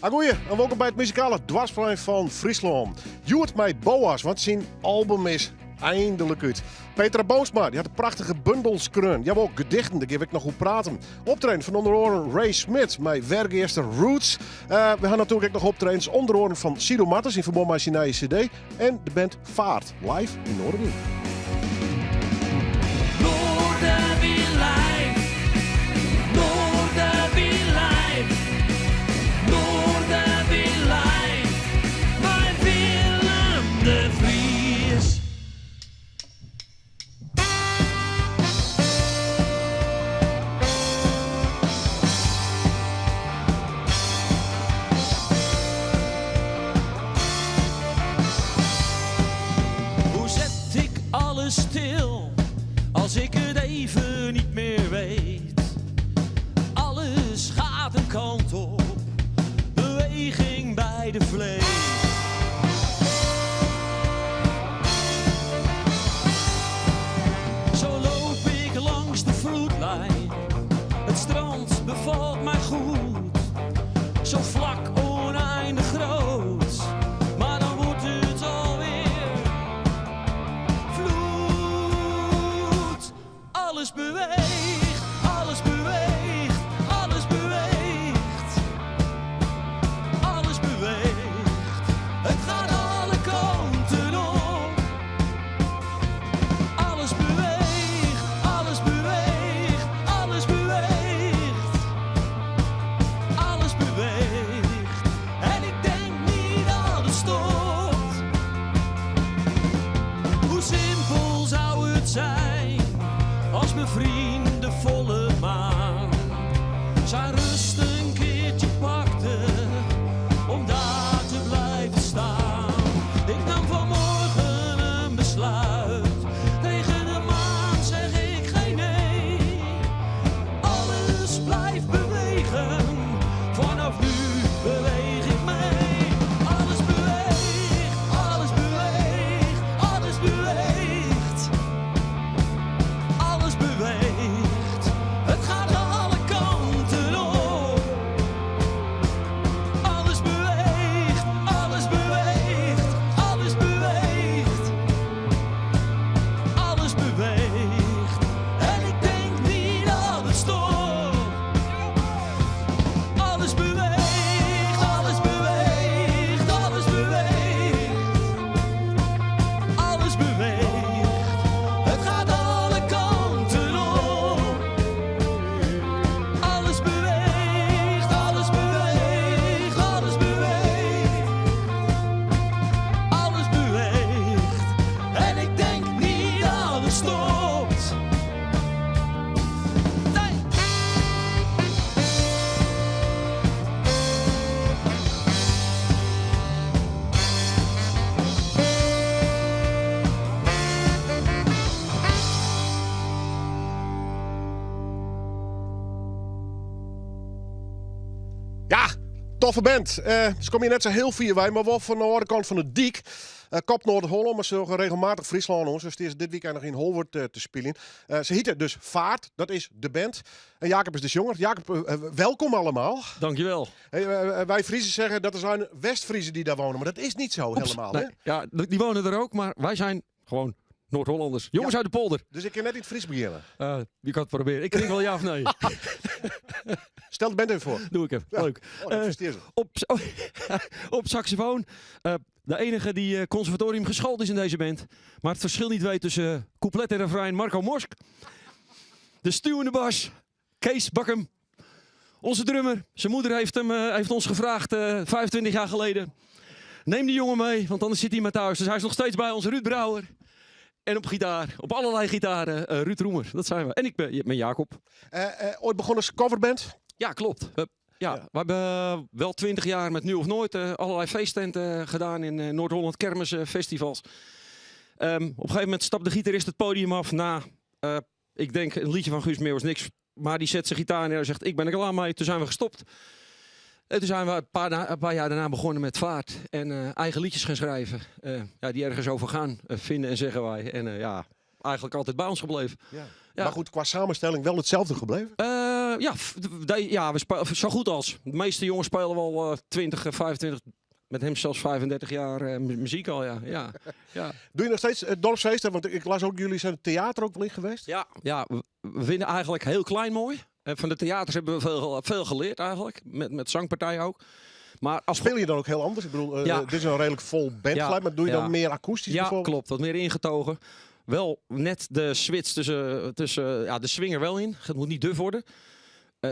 Agoeie en wolkom by it muzikale doarpsplein fan Fryslân. Hjoed mei Boaz, want syn album is eindelik út. Petra Boomsma die hat in prachtige bundel skreaun. Jawol, gedichten, dêr gean we ek noch oer praten. Optreden fan ûnder oaren Ray Smit mei Wergeaster Roots. Uh, we ha natuerlik ek noch optredens ûnder oaren fan Sido Martens yn ferbân mei syn nije CD en de band Vaart live yn Noardewyn. Noardewyn live, Noardewyn live, Noardewyn live, mei Willem de Vries. Hoe zet ik alles stil als ik het even niet meer weet? Alles gaat een kant op, beweging bij de vleet. Zo loop ik langs de vloedlijn, het strand bevalt mij goed. Zo vlak oneindig groot, maar dan wordt het alweer vloed. Alles beweegt, alles beweegt, alles beweegt. Alles beweegt, het gaat alle kanten op. Alles beweegt, alles beweegt, alles beweegt. Alles beweegt en ik denk niet dat het stopt. Hoe simpel zou het zijn als mijn vriend de volle maan zijn rust een keertje pakte om daar te blijven staan. Ik nam vanmorgen een besluit, tegen de maan zeg ik geen nee. Alles blijft bewegen, vanaf nu beweeg ik mee. Alles beweegt, alles beweegt, alles beweegt. Alles beweegt, het gaat alle kanten op. Alles beweegt, alles beweegt, alles beweegt. Alles beweegt en ik denk niet dat het stopt. Alles beweegt, alles beweegt, alles beweegt. Alles beweegt, het gaat alle kanten op. Alles beweegt, alles beweegt, alles beweegt. Alles beweegt en ik denk niet dat het stopt. Nee. Ja, toffe band. Eh, se komme hjir net sa hiel fier wei, mar wol fan de oare kant fan de dyk. Uh, kop Noard-Hollân, mar se dogge regelmatich Fryslân oan. Se stean dit wykein noch yn Holwert eh, te spyljen. Eh, se hjitte dus Vaart, dat is de band. En Jacob is de sjonger. Jacob, eh, eh, welkom allemaal. Dankjewel. Hey, eh, wij Friezen zeggen dat er zijn West-Friezen die daar wonen, maar dat is niet zo Oeps, helemaal. nee. Hè? Ja, die wonen er ook, maar wij zijn gewoon Noord-Hollanders. Jongens Ja. uit de polder. Dus ik kan net in het Fries beginnen. Je kan het proberen. Ik klink wel ja of nee. Stel de band even voor. Doe ik even. Ja. Leuk. Oh, dat versteer ze. Op saxofoon. De enige die conservatorium geschoold is in deze band. Maar het verschil niet weet tussen couplet en refrein, Marco Mosk. De stuwende bas, Kees Bakkum. Onze drummer. Zijn moeder heeft ons gevraagd 25 jaar geleden. Neem die jongen mee, want anders zit hij maar thuis. Dus hij is nog steeds bij ons, Ruud Brouwer. En op gitaar, op allerlei gitaren, Ruud Roemer. Dat zijn we. En ik ben Jacob. Ooit begonnen als coverband? Ja, klopt. We hebben wel 20 jaar met Nu of Nooit allerlei feesttenten gedaan in Noord-Holland, kermissen, festivals. Op een gegeven moment stapt de gitarist het podium af na, ik denk, een liedje van Guus Meeuwis, niks. Maar die zet zijn gitaar neer en zegt, ik ben er klaar mee. Toen zijn we gestopt. En toen zijn we een paar jaar daarna begonnen met Vaart. En eigen liedjes gaan schrijven. Die ergens over gaan, vinden en zeggen wij. En eigenlijk altijd bij ons gebleven. Ja. Maar goed, qua samenstelling wel hetzelfde gebleven? Ja, ja, we spelen zo goed als. De meeste jongens spelen wel 20, 25, met hem zelfs 35 jaar muziek al, ja. Ja, ja. Doe je nog steeds het dorpsfeesten? Want ik las ook, jullie zijn het theater ook wel in geweest. Ja, ja, we vinden eigenlijk heel klein mooi. Van de theaters hebben we veel, veel geleerd eigenlijk. Met zangpartijen ook. Maar als Speel je dan ook heel anders? Ik bedoel, dit is een redelijk vol bandgeluid, maar doe je dan meer akoestisch Ja, bijvoorbeeld? klopt. Wat meer ingetogen. Wel net de switch tussen, ja, de swinger wel in. Het moet niet duf worden.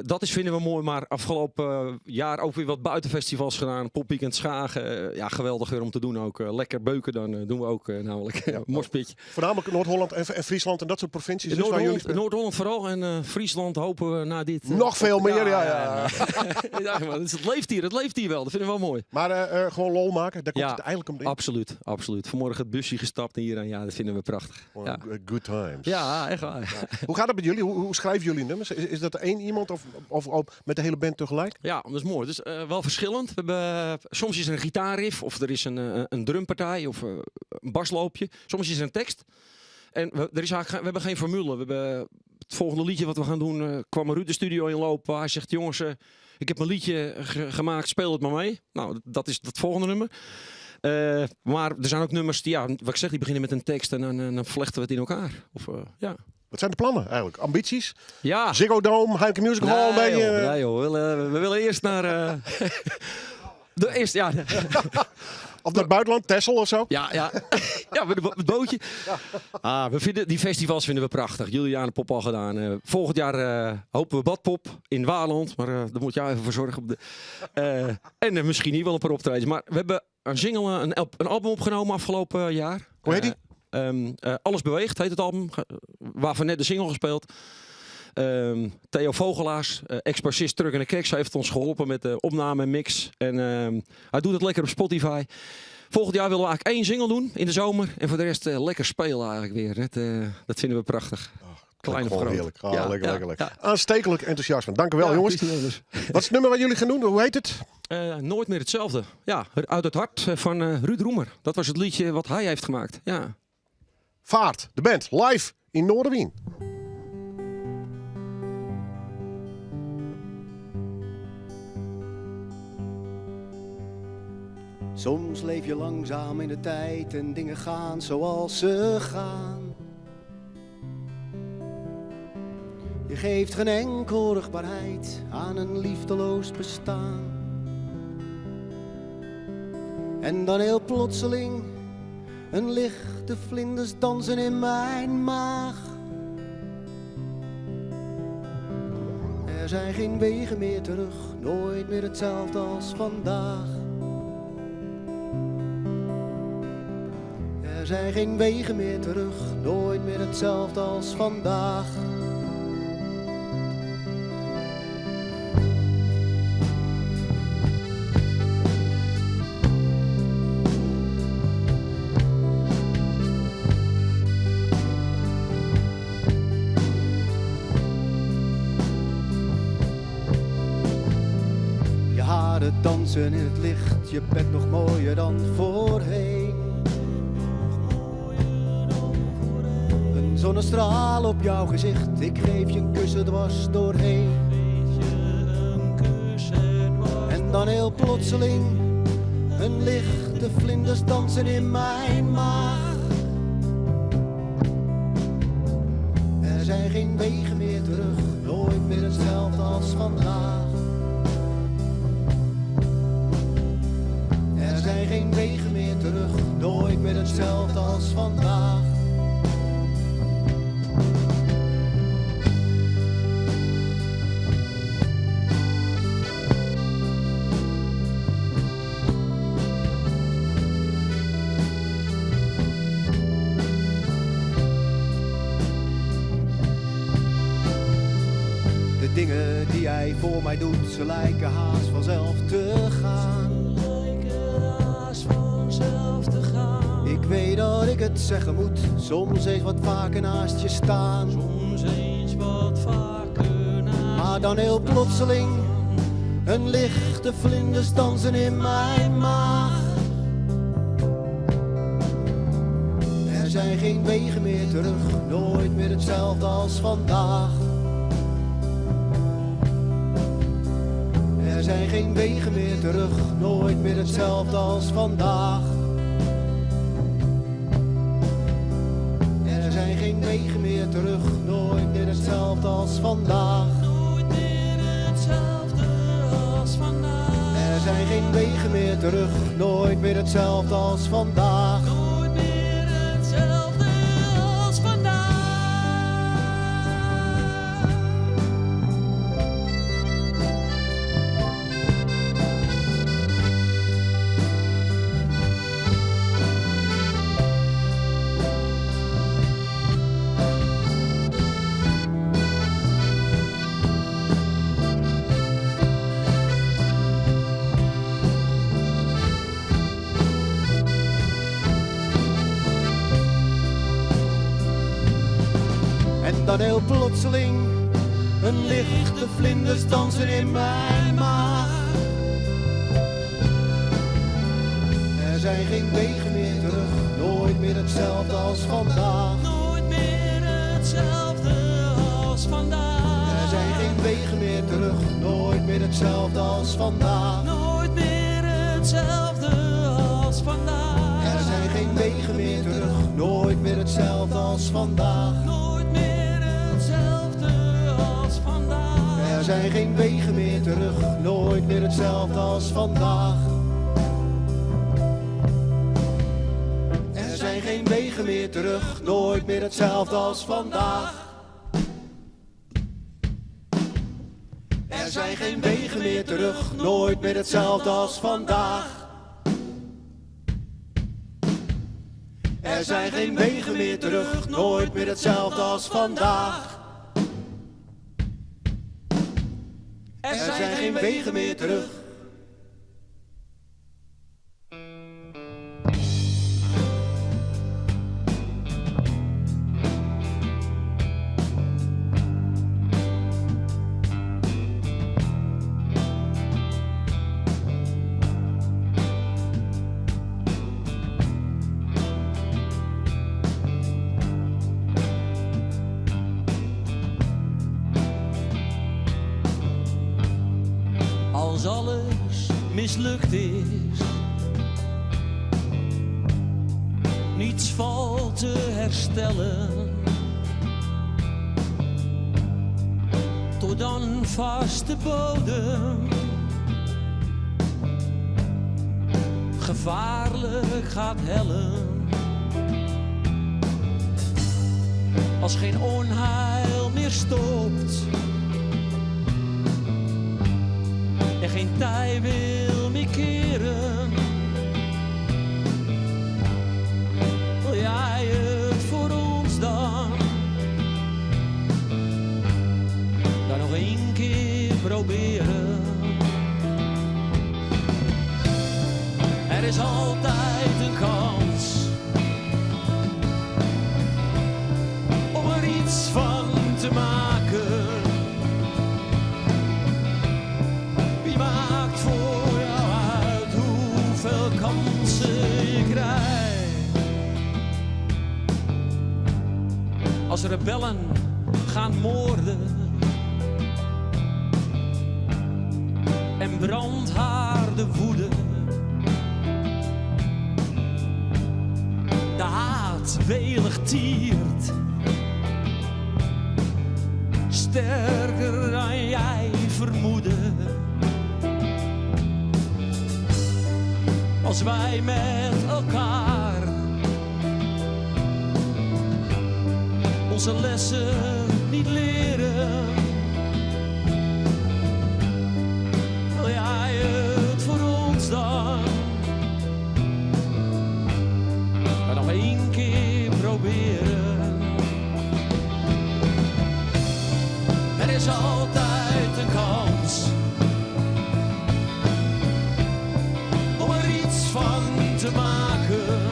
Dat is, vinden we mooi, maar afgelopen jaar ook weer wat buitenfestivals gedaan. Popweekend Schagen. Ja, geweldig weer om te doen ook. Lekker beuken dan doen we ook namelijk. Moshpitje. Voornamelijk Noord-Holland en Friesland en dat soort provincies. Dus waar jullie spelen. Noord-Holland vooral en Friesland hopen we na dit Nog veel meer, ja, ja. Ja, maar het leeft hier, het leeft hier wel. Dat vinden we wel mooi. Maar gewoon lol maken, daar komt Ja, het eigenlijk om in. Absoluut, absoluut. Vanmorgen het busje gestapt hier en ja, dat vinden we prachtig. Gewoon Ja. good times. Ja, echt waar. Ja. Hoe gaat het met jullie? Hoe schrijven jullie nummers? Is dat één iemand of ook met de hele band tegelijk? Ja, dat is mooi. Het is wel verschillend. Soms is er een gitaarriff of er is een drumpartij of een basloopje. Soms is er een tekst. En we, er is eigenlijk, we hebben geen formule. We hebben het volgende liedje wat we gaan doen, kwam Ruud de studio inlopen. Hij zegt, jongens, ik heb een liedje gemaakt, speel het maar mee. Nou, dat is het volgende nummer. Maar er zijn ook nummers die, ja, wat ik zeg, die beginnen met een tekst en dan vlechten we het in elkaar. Of ja. Wat zijn de plannen eigenlijk? Ambities? Ja. Ziggo Dome, Heineken Music Hall, Nee, een beetje, joh, nee, joh. We willen eerst naar de eerste, ja. Of naar het buitenland, Texel of zo? Ja, ja. Ja, met het bootje. Ah, we vinden, die festivals vinden we prachtig. Julianapop al gedaan. Volgend jaar hopen we Badpop in Waland. Maar daar moet jij even voor zorgen. Op de en misschien hier wel een paar optredens. Maar we hebben een single, een album opgenomen afgelopen jaar. Hoe heet die? Alles Beweegt heet het album. Waarvan net de single gespeeld. Theo Vogelaars, ex-bassist Truck en de Keks, heeft ons geholpen met de opname en mix. En hij doet het lekker op Spotify. Volgend jaar willen we eigenlijk 1 single doen in de zomer. En voor de rest lekker spelen eigenlijk weer. Dat vinden we prachtig. Oh, Klein of gewoon groot. Heerlijk. Oh, lekker, lekker, lekker. Aanstekelijk enthousiasme. Dank u wel, Ja, jongens. het is niet anders. Wat is het nummer wat jullie gaan doen? Hoe heet het? Nooit meer hetzelfde. Ja, uit het hart van Ruud Roemer. Dat was het liedje wat hij heeft gemaakt. Ja. Vaart, de band, live in Noardewyn. Soms leef je langzaam in de tijd en dingen gaan zoals ze gaan. Je geeft geen enkel rugbaarheid aan een liefdeloos bestaan. En dan heel plotseling een lichte vlinders dansen in mijn maag. Er zijn geen wegen meer terug, nooit meer hetzelfde als vandaag. Er zijn geen wegen meer terug, nooit meer hetzelfde als vandaag. Je haren dansen in het licht, je bent nog mooier dan voorheen. Een zonnestraal op jouw gezicht, ik geef je een kus er dwars doorheen. En dan heel plotseling, een lichte vlinders dansen in mijn maag. Er zijn geen wegen meer terug, nooit meer hetzelfde als vandaag. Er zijn geen wegen meer terug, nooit meer hetzelfde als vandaag. De dingen die jij voor mij doet, ze lijken haast vanzelf te gaan. Ik weet dat ik het zeggen moet, soms eens wat vaker naast je staan. Soms eens wat vaker naast Maar dan heel plotseling, een lichte vlinders dansen in mijn maag. Er zijn geen wegen meer terug, nooit meer hetzelfde als vandaag. Er zijn geen wegen meer terug, nooit meer hetzelfde als vandaag. Er zijn geen wegen meer terug, nooit meer hetzelfde als vandaag. Nooit meer hetzelfde als vandaag. Er zijn geen wegen meer terug, nooit meer hetzelfde als vandaag. Nooit meer hetzelfde als vandaag. En dan heel plotseling, een lichte vlinders dansen in mijn maag. Er zijn geen wegen meer terug, nooit meer hetzelfde als vandaag. Nooit meer hetzelfde als vandaag. Er zijn geen wegen meer terug, nooit meer hetzelfde als vandaag. Nooit meer hetzelfde als vandaag. Er zijn geen wegen meer terug, nooit meer hetzelfde als vandaag. Nooit meer hetzelfde als vandaag. Er zijn geen wegen meer terug, nooit meer hetzelfde als vandaag. Er zijn geen wegen meer terug, nooit meer hetzelfde als vandaag. Er zijn geen wegen meer terug, nooit meer hetzelfde als vandaag. Er zijn geen wegen meer terug, nooit meer hetzelfde als vandaag. Er zijn geen wegen meer terug. Als alles mislukt is, niets valt te herstellen. Tot dan vaste bodem gevaarlijk gaat hellen. Als geen onheil meer stopt en geen tij wil meer keren. Wil jij het voor ons dan? Dan nog één keer proberen. Er is altijd een kans om er iets van te maken. Wie maakt voor jou uit hoeveel kansen je krijgt? Als rebellen gaan moorden en brandhaarden woeden, de haat welig tiert, sterker dan jij vermoedde. Als wij met elkaar onze lessen niet leren, wil jij het voor ons dan? Maar nog één keer proberen. Er is altijd een kans om er iets van te maken.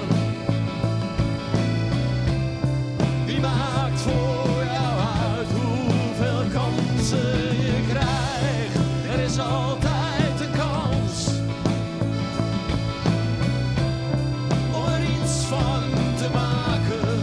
Wie maakt voor jou uit hoeveel kansen je krijgt? Er is altijd een kans om er iets van te maken.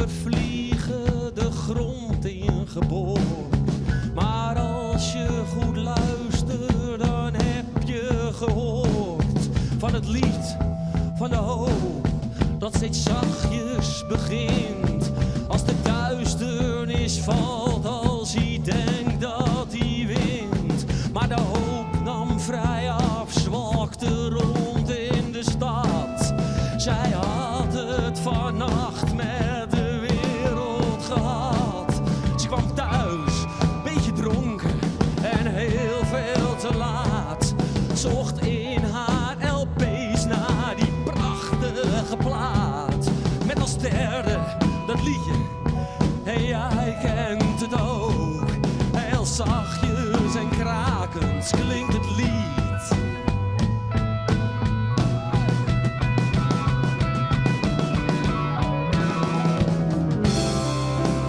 vliegen de grond ingeboord. Maar als je goed luistert, dan heb je gehoord van het lied van de hoop dat steeds zachtjes begint. Als de duisternis valt, als hij denkt dat hij wint. Maar de hoop nam vrij af, zwalkte rond in de stad. Zij had het vannacht met de wereld gehad. Ze kwam thuis, beetje dronken en heel veel te laat. Zocht in haar LP's naar die prachtige plaat. Met als derde dat liedje, en jij kent het ook. Heel zachtjes en krakend klinkt het lied.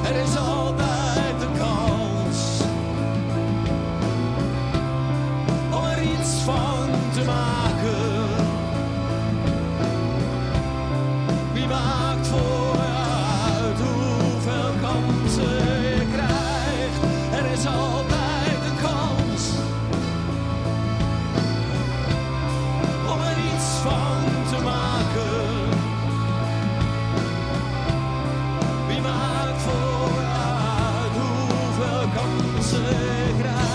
Er is altijd een kans om er iets van te maken. Wie maakt vooruit hoeveel kansen je krijgt? Er is altijd een kans om er iets van te maken. Wie maakt vooruit hoeveel kansen je krijgt?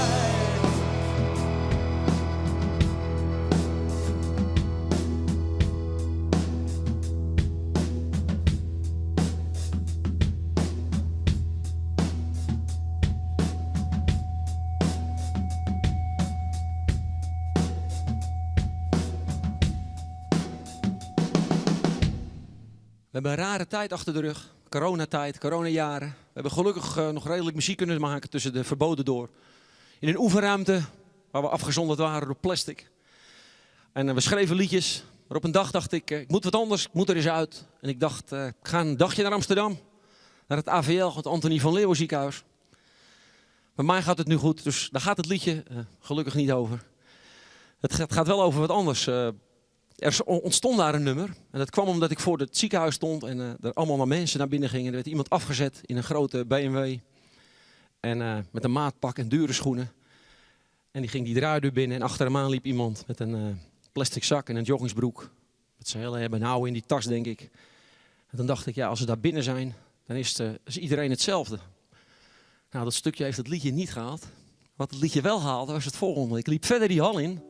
We hebben een rare tijd achter de rug. Coronatijd, coronajaren. We hebben gelukkig nog redelijk muziek kunnen maken tussen de verboden door. In een oefenruimte waar we afgezonderd waren door plastic. En we schreven liedjes. Maar op een dag dacht ik, ik moet wat anders, ik moet er eens uit. En ik dacht, ik ga een dagje naar Amsterdam. Naar het AVL, het Antonie van Leeuwen ziekenhuis. Bij mij gaat het nu goed, dus daar gaat het liedje gelukkig niet over. Het gaat wel over wat anders. Er ontstond daar een nummer. En dat kwam omdat ik voor het ziekenhuis stond en er allemaal naar mensen naar binnen gingen. Er werd iemand afgezet in een grote BMW. En met een maatpak en dure schoenen. En die ging die draaideur binnen en achter hem aan liep iemand met een plastic zak en een joggingsbroek. Met zijn hele hebben en houden in die tas, denk ik. En toen dacht ik, ja, als ze daar binnen zijn, dan is iedereen hetzelfde. Dat stukje heeft het liedje niet gehaald. Wat het liedje wel haalde, was het volgende. Ik liep verder die hal in.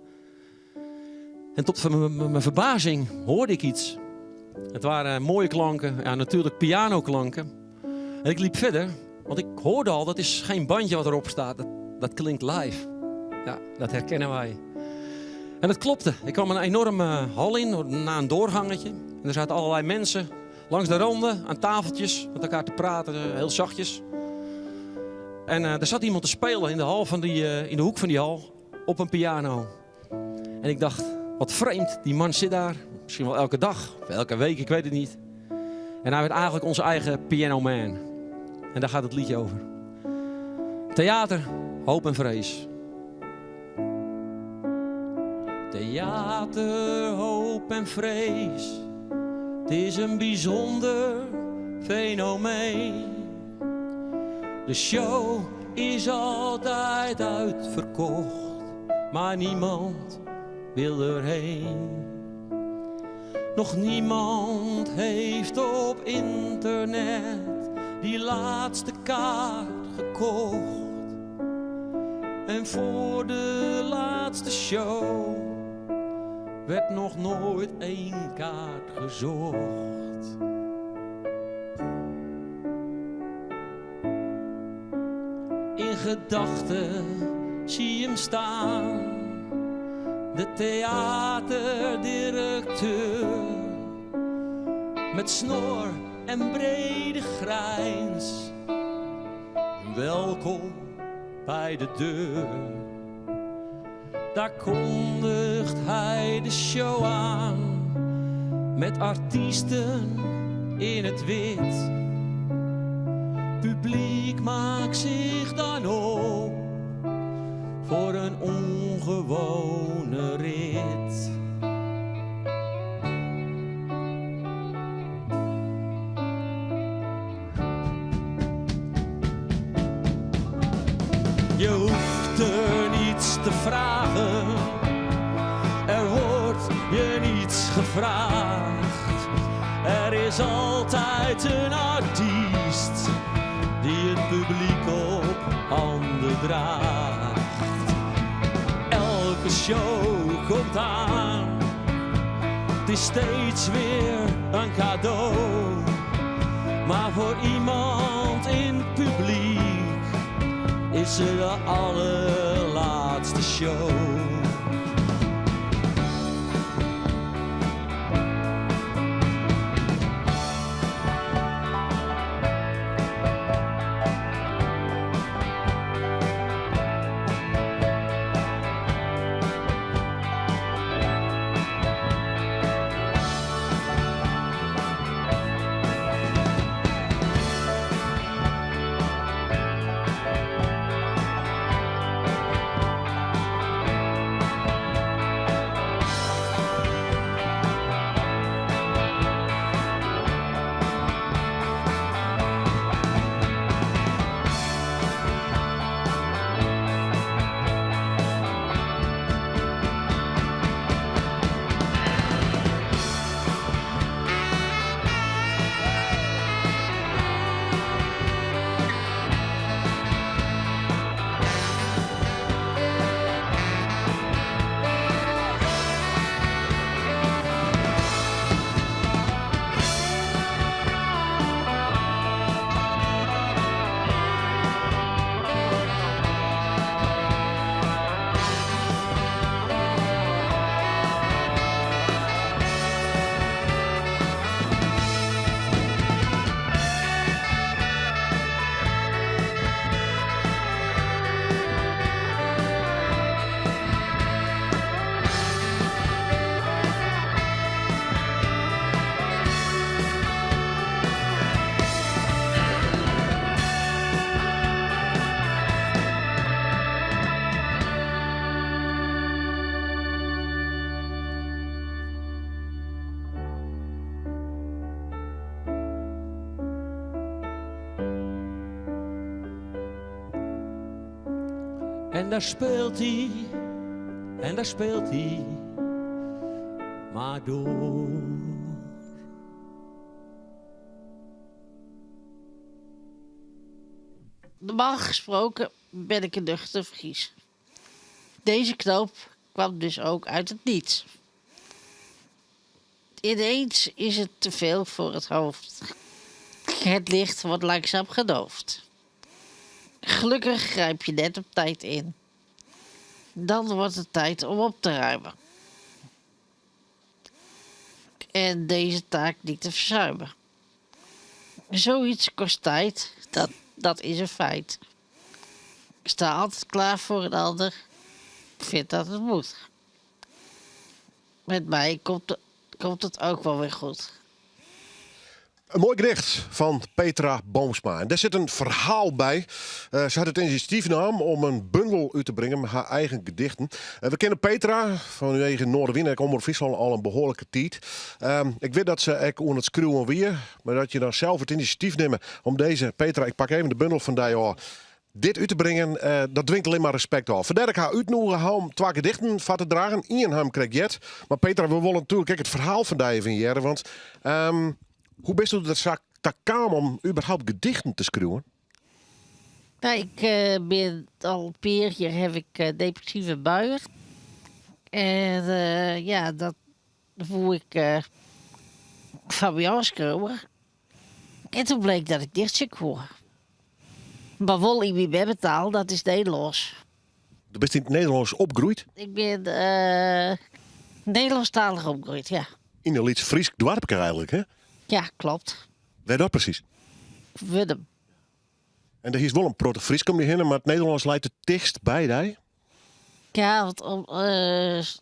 En tot mijn verbazing hoorde ik iets. Het waren mooie klanken, ja, natuurlijk pianoklanken. En ik liep verder, want ik hoorde al, dat is geen bandje wat erop staat. Dat klinkt live. Ja, dat herkennen wij. En dat klopte. Ik kwam een enorme hal in, na een doorgangetje. En er zaten allerlei mensen langs de randen, aan tafeltjes, met elkaar te praten, heel zachtjes. En er zat iemand te spelen in de hal van die, in de hoek van die hal, op een piano. En ik dacht, wat vreemd, die man zit daar, misschien wel elke dag, of elke week, ik weet het niet. En hij werd eigenlijk onze eigen pianoman. En daar gaat het liedje over. Theater, hoop en vrees. Theater, hoop en vrees. Het is een bijzonder fenomeen. De show is altijd uitverkocht, maar niemand wil erheen. Nog niemand heeft op internet die laatste kaart gekocht. En voor de laatste show werd nog nooit één kaart gezocht. In gedachten zie je hem staan, de theaterdirecteur, met snor en brede grijns. Welkom bij de deur. Daar kondigt hij de show aan, met artiesten in het wit. Publiek maakt zich dan op voor een ongewone rit. Je hoeft er niets te vragen, er wordt je niets gevraagd. Er is altijd een artiest die het publiek op handen draagt. Elke show komt aan, het is steeds weer een cadeau. Maar voor iemand in het publiek is het de allerlaatste show. En daar speelt hij, en daar speelt hij, maar door. Normaal gesproken ben ik een nuchter Fries. Deze knoop kwam dus ook uit het niets. Ineens is het te veel voor het hoofd. Het licht wordt langzaam gedoofd. Gelukkig grijp je net op tijd in. Dan wordt het tijd om op te ruimen. En deze taak niet te verzuimen. Zoiets kost tijd, dat is een feit. Ik sta altijd klaar voor een ander. Ik vind dat het moet. Met mij komt het ook wel weer goed. Een mooi gedicht van Petra Boomsma. En daar zit een verhaal bij. Ze had het initiatief genomen om een bundel uit te brengen met haar eigen gedichten. We kennen Petra vanwege Noardewyn en Omrop Fryslân al een behoorlijke tijd. Ik weet dat ze ook onder het schreeuwen weer, maar dat je dan zelf het initiatief neemt om deze, Petra, ik pak even de bundel van jou, dit uit te brengen, dat dwingt alleen maar respect af. Vandaar dat ik haar uitnodig om 2 gedichten van te dragen. Eén hem kreeg jet. Maar Petra, we willen natuurlijk ook het verhaal van die even jaren, want hoe bist u dat zak te kwam om überhaupt gedichten te schrijven? Ik ben al een paar jaar heb ik depressieve buien. En dat voel ik van mij schrijven. En toen bleek dat ik dichtje hoor. Maar wel in mijn bebetaal, dat is Nederlands. Du bist in het Nederlands opgegroeid? Ik ben Nederlandstalig opgegroeid, ja. In een Liets Fries dorpje eigenlijk, hè? Ja, klopt. Waar dat precies? Wurdum. En er is wel een proto-Fries om je heen, maar het Nederlands lijkt het dichtst bij, hè? Ja, want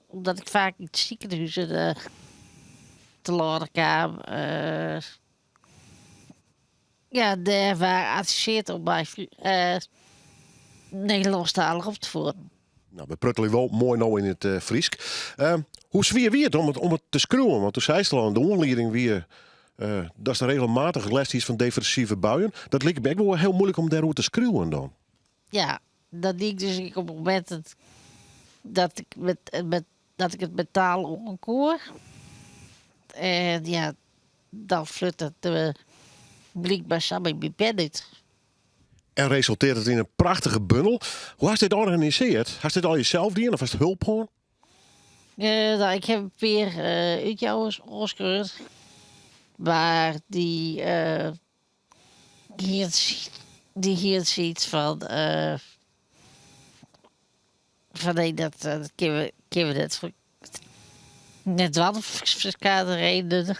omdat ik vaak in het ziekenhuis in te laden kwam. Ja, daar waren adviseerd om mij Nederlandstalig op te voeren. We pruttelen wel mooi nou in het Friesk. Hoe zwier wie het om het te schreeuwen? Want toen zei ze al, de onleiding wie dat is de regelmatige les die is van depressieve buien. Dat lijkt me ook wel heel moeilijk om daarover te schreeuwen dan. Ja. dat die ik dus ek op het momint dat, dat ik met, met, dat ik it mentaal oan koe. En ja, dan flut it eh, blykber sa by myn pen út. En resultearret it yn in prachtige bundel. Hoe hast dit organisearre? Hast dit allegear sels dien of hast help hân? Nou, ik ha in pear útjouwers oanskreaun. Mar dy dy hiene sayts fan fan nee, dat kinne we, kinne we net, net dwaan om ferskate redenen.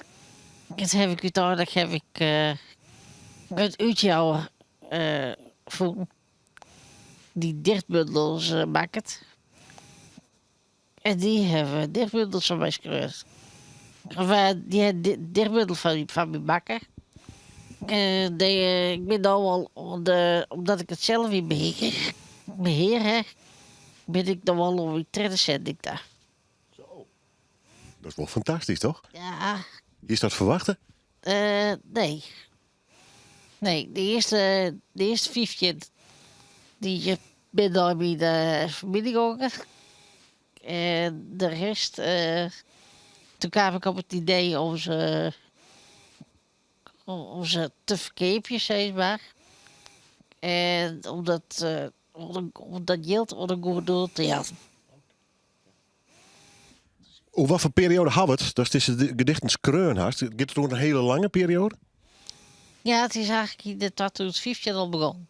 En toen ha ik úteinlik ha ik in útjouwer fûn dy't dichtbundels makket. En dy hawwe dichtbundels fan my skreaun. Of dy ha dichtbundel fan my makke. Ik bin no al oan de, omdat ik it sels yn behear, behear ha, bin ik no al oan myn tredde sending ta. Zo. Dat is wol fantastysk, toch? Ja. Hiest dat ferwachte? Nee. Nee, de earste, de earste 15 dy binne nei myn famylje gongen. En de rest, toen kaam ik op it idee om se, om se te ferkeapjen, sis mar. En om dat, om dat jild oan in goed doel te jaan. Oer wat foar perioade ha we it datst dizze gedichten skreaun hast? Giet it oer in hiele lange perioade? Ja, it is eigentlik yn de 2015 al begûn.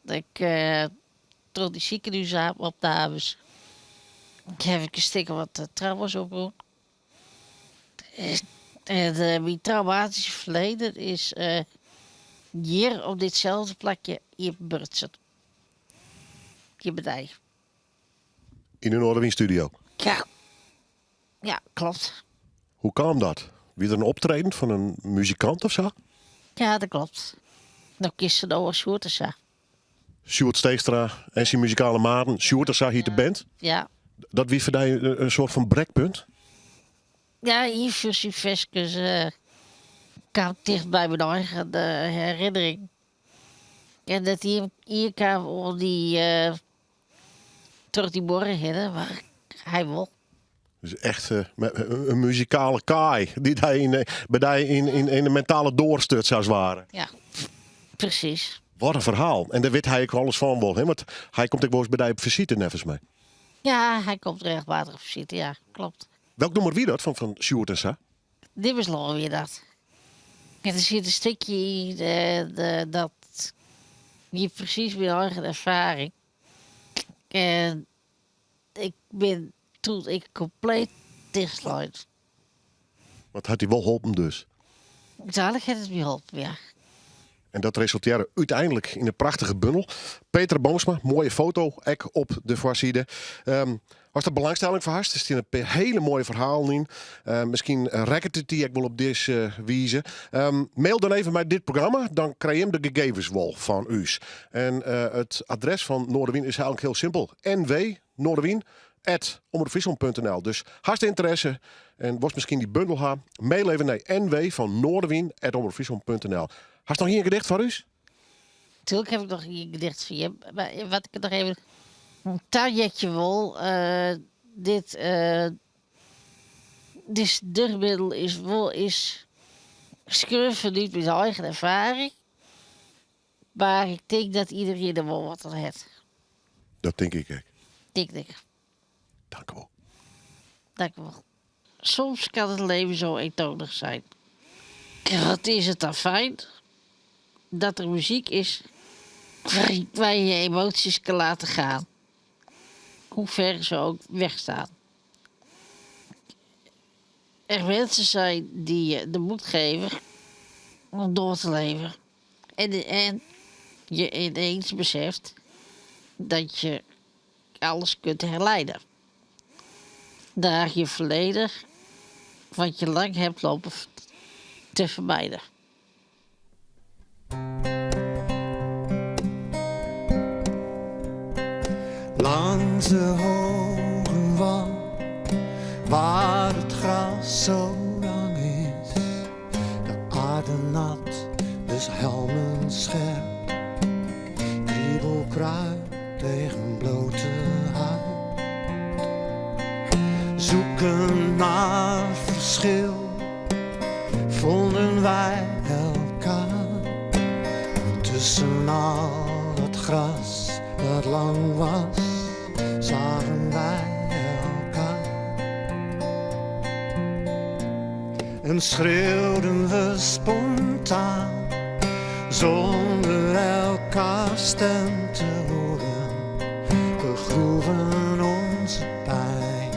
Ik, troch dy sikehûsopnames ha ik in stik of wat trauma's oprûn. En myn traumatyske ferleden is hjir op ditselde plakje iepenbrutsen. Hjir by dy. Yn de Noardewyn studio? Ja. Ja, klopt. Hoe kaam dat? Wie der in optreden fan in muzikant of sa? Ja, dat klopt. No kinst se no as Sjoerd en sa. Sjoerd Steegstra en syn muzikale maten, Sjoerd en sa hiet de band. Ja. Dat wie foar dy in soart fan brekpunt? Ja, ien fan syn ferskes kaam ticht by myn eigen herinnering. En dat ien kaam oan dy troch dy muorre hinne, mar hy wol. Dus echt in muzikale kaai dy't hy yn, by dy yn de mentale doar stuts as ware. Ja, presys. Wat in ferhaal. En dêr wit hy ek alles fan wol, hè? Want hy komt ek wolris by dy op fisite neffens my. Ja, hy komt regelmatich op fisite, ja, klopt. Welk nûmer wie dat fan Sjoerd en sa? Nimmerslân wie dat. En der sit in stikje yn dat wie presys myn eigen erfaring. En ik bin toen ik kompleet tichtslein. Want hat dy wol holpen dus? Uteinlik hat it my holpen, ja. En dat resultearre úteinlik yn in prachtige bundel. Petra Boomsma, moaie foto ek op de foarside. Ast der belangstelling foar hast, der stean in pear hiele moaie ferhalen yn. Miskien rekket it dy ek wol op dizze wize. Mail dan even mei dit programma, dan krije jim de gegevens wol fan ús. En it adres fan Noardewyn is eigentlik hiel simpel, nw, Noardewyn, at omropfryslân.nl. Dus hast ynteresse en wolst miskien dy bundel ha, mail even nei nw fan Noardewyn at omropfryslân.nl. Hast noch ien gedicht foar ús? Tuurlijk heb ik noch ien gedicht foar jim. Mar wat ik noch even tajetje wol, dit, dizze dichtbundel is wol is skreaun fanút myn eigen erfaring. Mar ik tink dat iederien der wol wat oan hat. Dat tink ik ek. Tink ik. Dankewol. Dankewol. Soms kan het leven zo eentonig zijn. En wat is het dan fijn dat er muziek is waar je je emoties kan laten gaan. Hoe ver ze ook wegstaan. Er mensen zijn die je de moed geven om door te leven. En, en je ineens beseft dat je alles kunt herleiden. Naar je verleden, wat je lang hebt lopen te vermijden. Langs de hoge wal, waar het gras zo lang is, de aarde nat, dus helmen scherp, kriebelkruid. Tegen blote huid. Zoeken naar verschil, vonden wij elkaar. Tussen al het gras dat lang was, zagen wij elkaar. En schreeuwden we spontaan, zonder elkaar stem te horen. We groeven onze pijn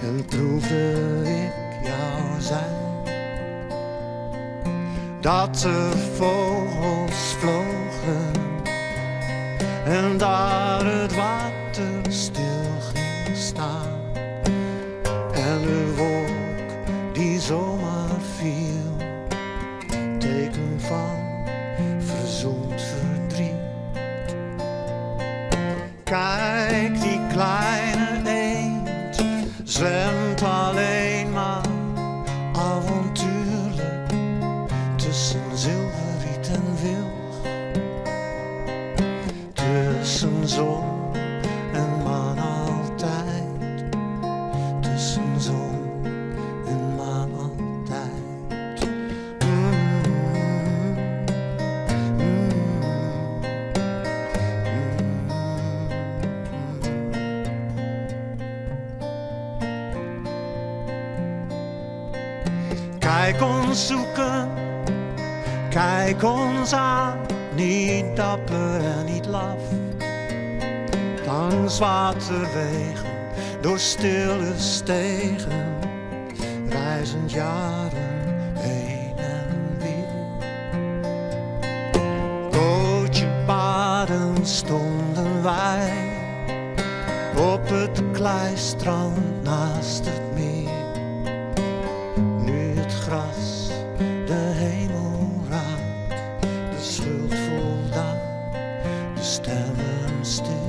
en proefde ik jou zijn. Dat de vogels vlogen en daar het water stil ging staan. En de wolk die zomaar viel, teken van verzoend verdriet. Kijk, die kleine eend zwemt alleen maar avontuurlijk tussen zilverriet en wilg. Tussen zon en maan altijd, tussen zon en maan altijd. Mm, mm, Kijk ons zoeken, kijk ons aan, niet dapper en niet laf. Langs waterwegen, door stille stegen, reizend jaren heen en weer. Bootje baden stonden wij op het kleistrand naast het meer. Nu het gras de hemel raakt, de schuld voldaan, de stemmen stil.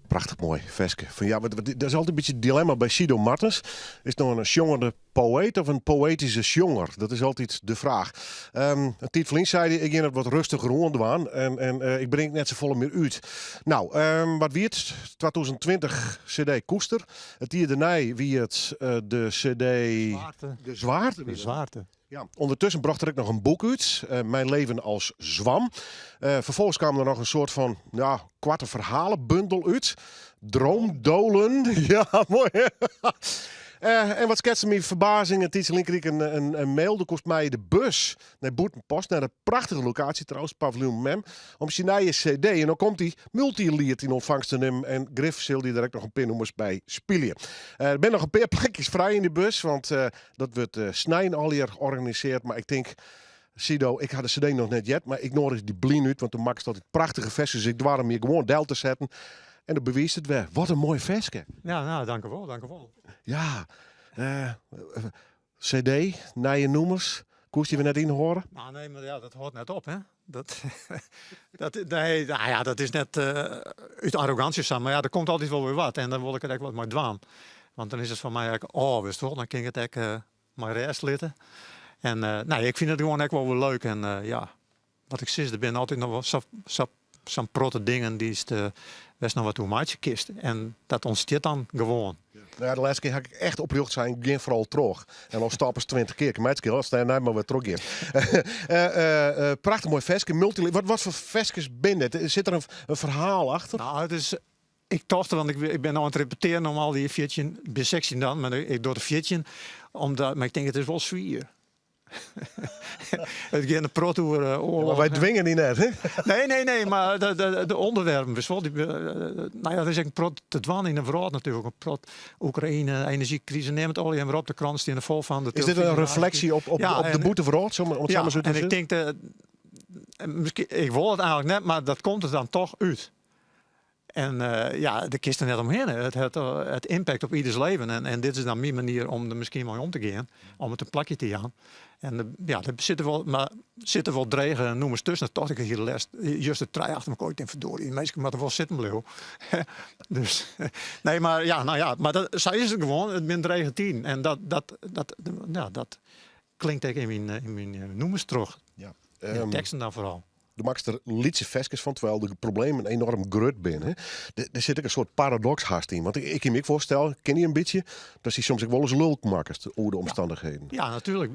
Prachtig mooi, ferske. Van, ja, wat, dat is altijd een beetje het dilemma bij Sido Martens. Is het nou een sjongende poëet of een poëtische sjonger? Dat is altijd de vraag. Een tijd verleden zei hij, ik ging het wat rustiger rondwaan en ik breng het net zo volle meer uit. Nou, wat wie het? 2020 CD Koester. Het jaar daarna wie het de CD Zwaarte. De Zwaarte. De Zwaarte. Ja, ondertussen bracht er ook nog een boek uit, Mijn leven als zwam. Vervolgens kwam er nog een soort van, ja, kwarte verhalenbundel uit. Droomdolen. Ja, mooi hè? En wat schetste mijn verbazing, het is kreeg ik een mail. Dat kost mij de bus naar Bûtenpost, naar de prachtige locatie trouwens, Paviljoen Mem, om zijn nieuwe cd. En dan komt die multilied in ontvangst te nemen en Griff zal die direct nog een pinnummers bij spelen. Er zijn nog een paar plekjes vrij in de bus, want dat wordt Snijn al hier georganiseerd. Maar ik denk, Sido, ik had de cd nog net jet, maar ik nodig die blien uit, want de maakt altijd prachtige versies. Dus ik dwar hem hier gewoon deel te zetten. En dat bewijst het weer. Wat een mooi versje. Ja, nou, dank u wel, dank u wel. Ja, cd, nieuwe noemers. Koest die we net inhoren? Nou, nee, maar ja, dat hoort net op, hè. Dat, dat, nee, nou ja, dat is net uit arrogantie samen. Maar ja, er komt altijd wel weer wat. En dan wil ik het echt wat maar dwaan. Want dan is het voor mij eigenlijk, oh, wist je wel, dan kan ik het echt maar rest litten. En nee, ik vind het gewoon echt wel weer leuk. En ja, wat ik zie, er zijn altijd nog wel zo'n protte dingen die is de, best nog wat hoe maatje kist. En dat ontstaat dan gewoon. Ja. Nou ja, de laatste keer had ik echt oprecht zijn, geen vooral terug. En dan stappen ze 20 keer. Ik meid keer, als het maar weer terug gaat. Prachtig mooi versje, multi. Wat voor versjes binnen? Zit er een verhaal achter? Nou, het is, ik tocht, want ik ben nou aan het repeteren om al die 14, bij 16 dan, maar ik doe de 14, omdat, maar ik denk het is wel zwier. Het gaat een prot over oorlog. Ja, maar wij dwingen die net, hè? Nee, nee, nee, maar de onderwerpen, bijvoorbeeld, die nou ja, dat is echt een prot te dwan in de wereld natuurlijk. Een prot Oekraïne, energiecrisis, neem het al en weer op de krant, die in de vol van de Is dit een televisie. reflectie Ja, op de en boete verhaal, om het ja, zo maar zo te en ik zeggen? denk dat, misschien, ik wil het eigenlijk net, maar dat komt er dan toch uit. En ja, dêr kinst der net omhinne. It hat it impact op ieders leven. En dit is dan myn manier om der miskien mei om te gean. Om it in plakje te jaan. En ja, der sitte wol, mar sitte wol drege nûmers tusken. Dat tocht ik hiel lêst. Just de trije achter elkoar. Ik tink, ferdorie, dy minsken moatte wol sitten bliuwe. Dus, nee, mar ja, no ja, mar dat, sa is it gewoan. It binne drege tiden. En dat, dat, dat, ja, dat klinkt ek yn myn, yn myn nûmers troch. Ja. In de teksten dan foaral. Do makkest der lytse ferskes fan, terwyl de problemen enoarm grut binne. Der sit ek in soart paradoks hast yn. Want ik kin my ek foarstelle, ken dy in bytsje, datst dy soms ek wolris lulk makkest oer de omstannichheden. Ja, natuerlik.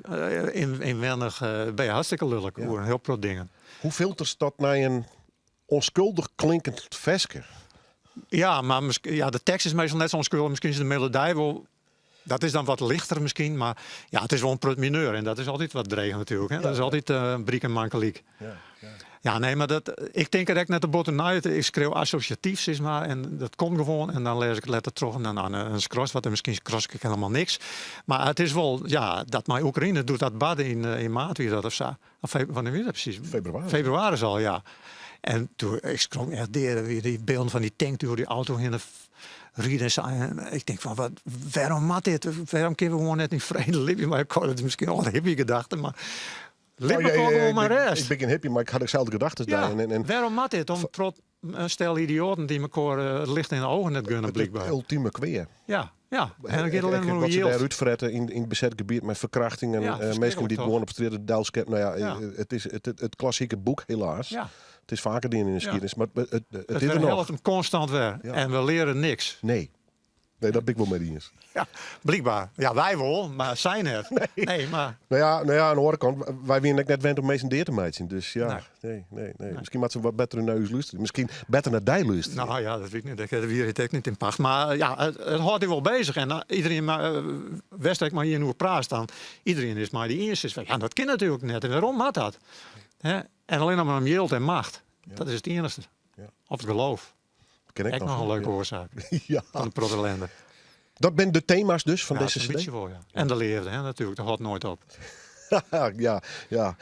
Ynwennich ben je hartstikke lulk oer in hiel protte dingen. Hoe filterst dat nei in ûnskuldich klinkend ferske? Ja, mar ja, de tekst is meastal net sa ûnskuldich. Miskien is de melody wol Dat is dan wat lichter miskien, mar ja, it is wol in prut mineur en dat is altyd wat dreech natuerlik. Hè? Dat is altyd in brik en mankelyk. Ja, ja. Ja, nee, mar dat, ik tink der ek net te bot oer nei. Ik skriuw assosjatyf, sis mar, en dat komt gewoan. En dan lês ik it letter troch en dan, nou, dan skrast wat en miskien skras ik helemaal niks. Mar it is wol, ja, dat mei Oekraïne, doe't dat barde yn maart wie dat of sa. Of wannear wie dat presys? Febrewaris. Febrewaris al, ja. En doe, ik skrok echt dea. Wie dy bylden fan dy tank oer dy auto hinne riden en sa. En ik tink fan, wat, wêrom moat dit? Wêrom kinne we gewoan net yn frede libje mei elkoar? Dat is miskien al in hippie gedachte, mar lit Nou, ja, elkoar ja, gewoan mei rêst. Ik bin gjin hippie, mar ik ha deselde gedachtes Ja, dêr. En wêrom moat dit? Om troch in stel idioaten dy't elkoar it licht yn de ogen net gunne, it blykber. ultieme kwea. Ja, ja. En dan giet Ek- allinne ek mar oer Wat se jild. dêr útfrette yn it beset gebiet mei ferkrachtingen, Ja, minsken dy't ferskriklik toch? gewoan op strjitte delsketten. Nou ja, Ja. it is it klassike boek, helaas. Ja. It is faker dien yn de Ja. skiednis, mar it It is der noch. werhellet him konstant wer. Ja. En we leare niks. Nee. Nee, dat bin ik wol mei dy iens. Ja, blykber. Ja, wy wol, mar sy net. Nee, mar... Nou ja, nou ja, oan de oare kant, wy wiene ek net wend om minsken dea te meitsjen. Dus ja, Nee. nee, nee, nee. Miskien moatte se wat better nei ús lústerje. Miskien better nei dy lústerje. Nou ja, dat wit ik net. Dat wie it ek net yn pacht. Mar ja, it hâldt dy wol bezich. En iderien, mar, wêr'tst ek mei ien oer praatst dan, iderien is mei dy iens. Is fan, ja, dat kin natuerlik net. En wêrom moat dat? Hè? En allinne mar om jild en macht. Dat is it iennichste. Ja. Of it geloof. Kin ek Ek noch in leuke oarsaak Ja. fan de protte ellinde. Dat binne de tema's dus fan Ja, dizze sa'n CD? bytsje wol, ja. En de leafde, hè, natuerlik. Dat hâldt noait op. Ja, ja.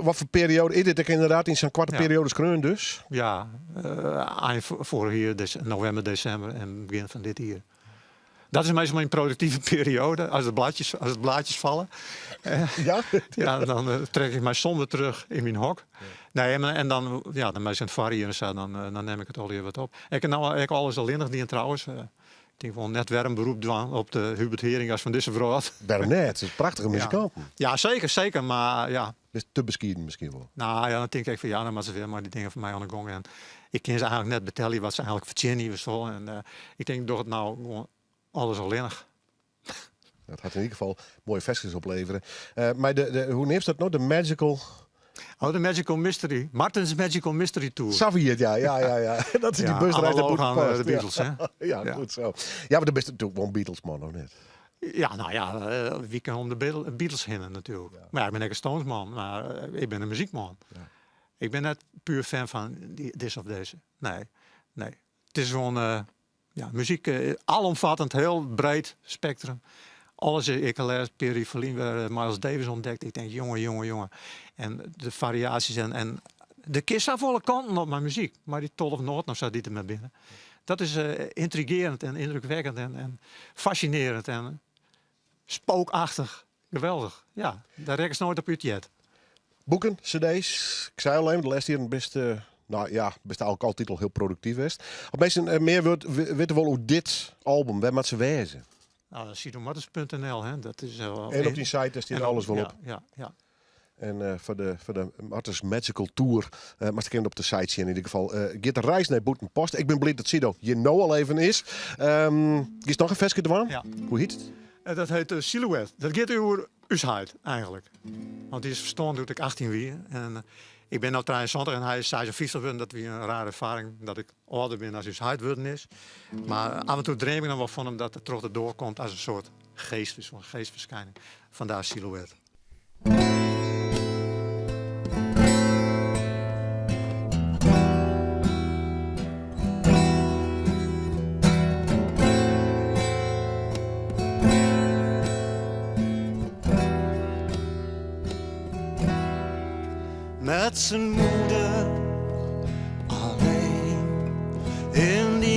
Wat foar perioade is dit? Ek ynderdaad yn sa'n koarte Ja. perioade skreaun dus? Ja, ein foarich jier, novimber, desimber en begjin fan dit jier. Dat is meastal myn produktive perioade, as de bladjes, as de blaadjes falle. Ja? Ja, dan trek ik my somber terug yn myn hok. Nee, en dan, ja, dan meastal yn it foarjier en sa, dan nim ik it allegear wat op. Ik ha no ek alles allinnich dien trouwens. Ik tink wol net wer in berop dwaan op de Hubert Heeringa's fan dizze wrâld. Wêrom net? It is prachtige muzikanten. Ja, seker, seker, mar ja. Is te beskieden miskien wol. Nou ja, dan tink ik fan ja, dan moatte se wer mei dy dingen fan my oan de gong. En ik kin se eigenlik net betelje wat se eigenlik fertsjinje, witst wol. En ik tink, ik doch it no gewoan alles allinnich. Dat hat yn ieder gefal moaie ferskes oplevere. Mar de, hoe neamst dat no? De Magical... Oh, de Magical Mystery. Martin's Magical Mystery Tour. Sa wie it, ja. Ja, ja, ja. Dat is dy Ja, busreis analoog naar aan Boetenpost. de Beatles, hè? Ja, Ja. goed zo. Ja, mar do bist natuerlik wol in Beatles-man, of net? Ja, nou ja, wie kin om de Beatles hinne natuerlik. Mar ja, ik bin ek in Stones-man, mar ik bin in muzykman. Ja. Ik bin net puer fan fan dy, dizze of dizze. Nee, nee. It is gewoan, ja, muzyk, alomvattend, hiel breed spektrum. Alles, ik ha lêst Perry Verlien wer Miles Davis ûntdekt. Ik tink, jonge, jonge, jonge. En de fariaasjes en der kin safolle kanten op mei muzyk. Mei dy 12 noaten of sa dy't der mar binne. Dat is yntrigearjend en yndrukwekkend en fascinearjend en spookachtich. Geweldich. Ja, dêr rekkest noait op útjit. Boeken, cd's. Ik sei al even, de lêste jierren bist, nou ja, bist eigenlik altyd al hiel produktyf west. As minsken mear witte wolle oer dit album, wêr moat se wêze? Nou, sidomartens punt N L, hè. Dat is wel En op dyn site, dêr stiet En op alles wol ja, op. Ja, ja. En foar de Martens Magical Tour moatst ek even op de site sjen. Yn ieder gefal giet de reis nei Bûtenpost. Ik bin bliid dat Sido hjir no al even is. Giest noch in ferske dwaan? Ja. Hoe hjit it? Dat hjit Silhouette. Dat giet oer ús heit eigenlik. Want dy is ferstoarn doe't ik 18 wie. En ik bin no 73 en hy is 56 wurden. Dat wie in rare erfaring dat ik âlder bin as ús heit wurden is. Mar af en toe dream ik noch wol fan him dat er troch de doar komt as in soart geest, dus in geestferskining. Vandaar Silhouette. Met zijn moeder alleen in die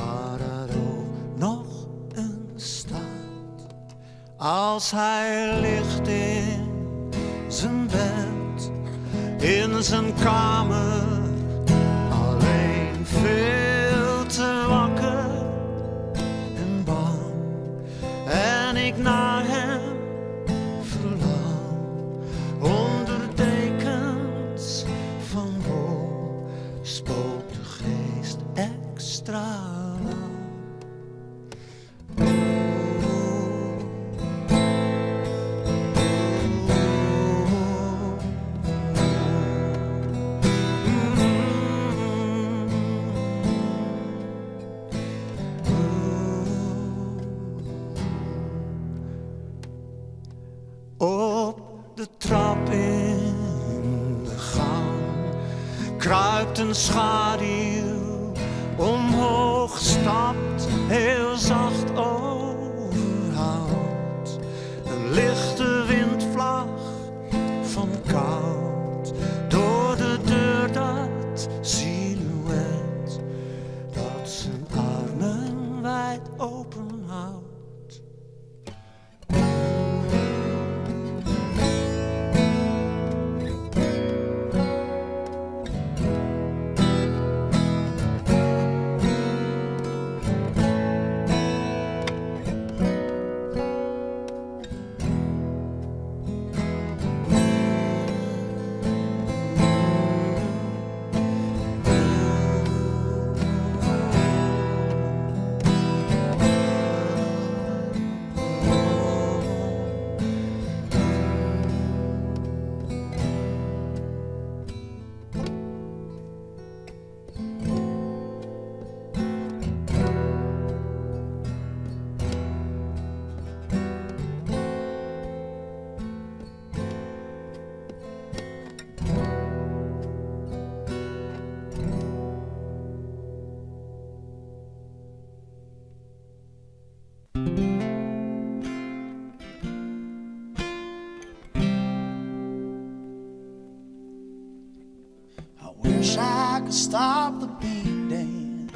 Waar het ook nog een staat. Als hij ligt in zijn bed, in zijn kamer, alleen veel te wakker en bang. En ik naar hem verlang, onder dekens van wol, spookt de geest extra lang. Op de trap in de gang kruipt een schaduw omhoog, stapt heel zacht over hout. Een lichte windvlaag van koud door de deur dat silhouet dat zijn armen wijd open houdt. I wish I could stop the beating.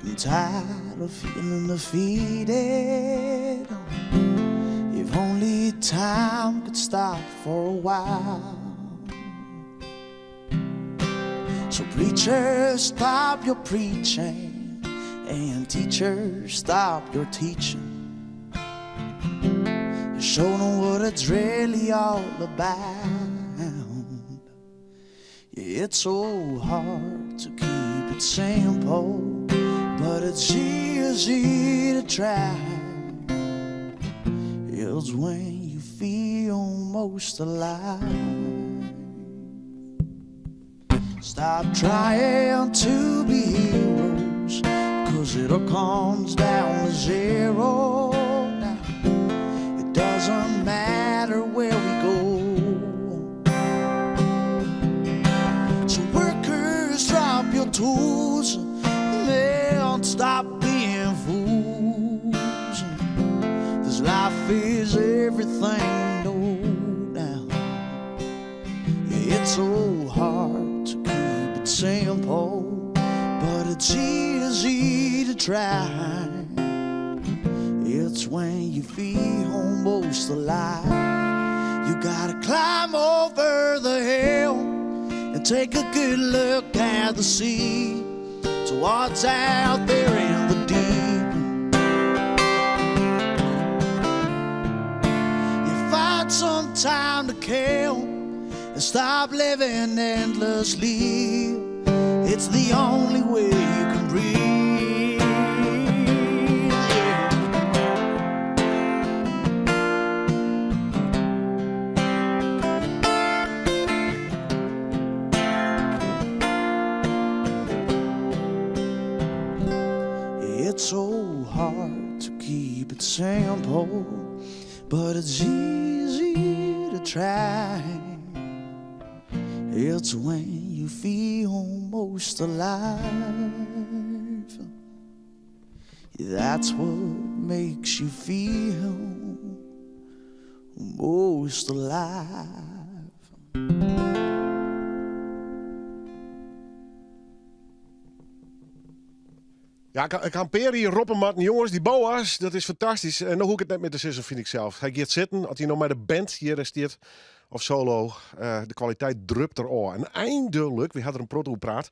I'm tired of feeling defeated. If only time could stop for a while. So, preacher, stop your preaching, and teacher, stop your teaching. Show them what it's really all about. Yeah, it's so hard to keep it simple, but it's easy to try. It's when you feel most alive. Stop trying to be heroes, cause it all comes down to zero now. It doesn't matter where we go. So workers, drop your tools and stop being fools. This life is everything we know now. Yeah, it's so hard to keep it simple, but it's easy to try. It's when you feel most alive. You gotta climb over the hill and take a good look at the sea to what's out there in the deep. You find some time to kill and stop living endlessly. It's the only way you can breathe. Yeah. It's so hard to keep it simple, but it's easy to try. It's when you feel most alive. That's what makes you feel most alive. Ja, ik ha in pear jier roppen moatten, jongens, dy Boaz, dat is fantastysk. En no hoech ik it net mear te sizzen, fyn ik sels. Hy giet sitten, as hy no mei de band hjir stiet, of solo, de kwaliteit drupt der ôf. En eindelik, wy ha der in protte oer praat,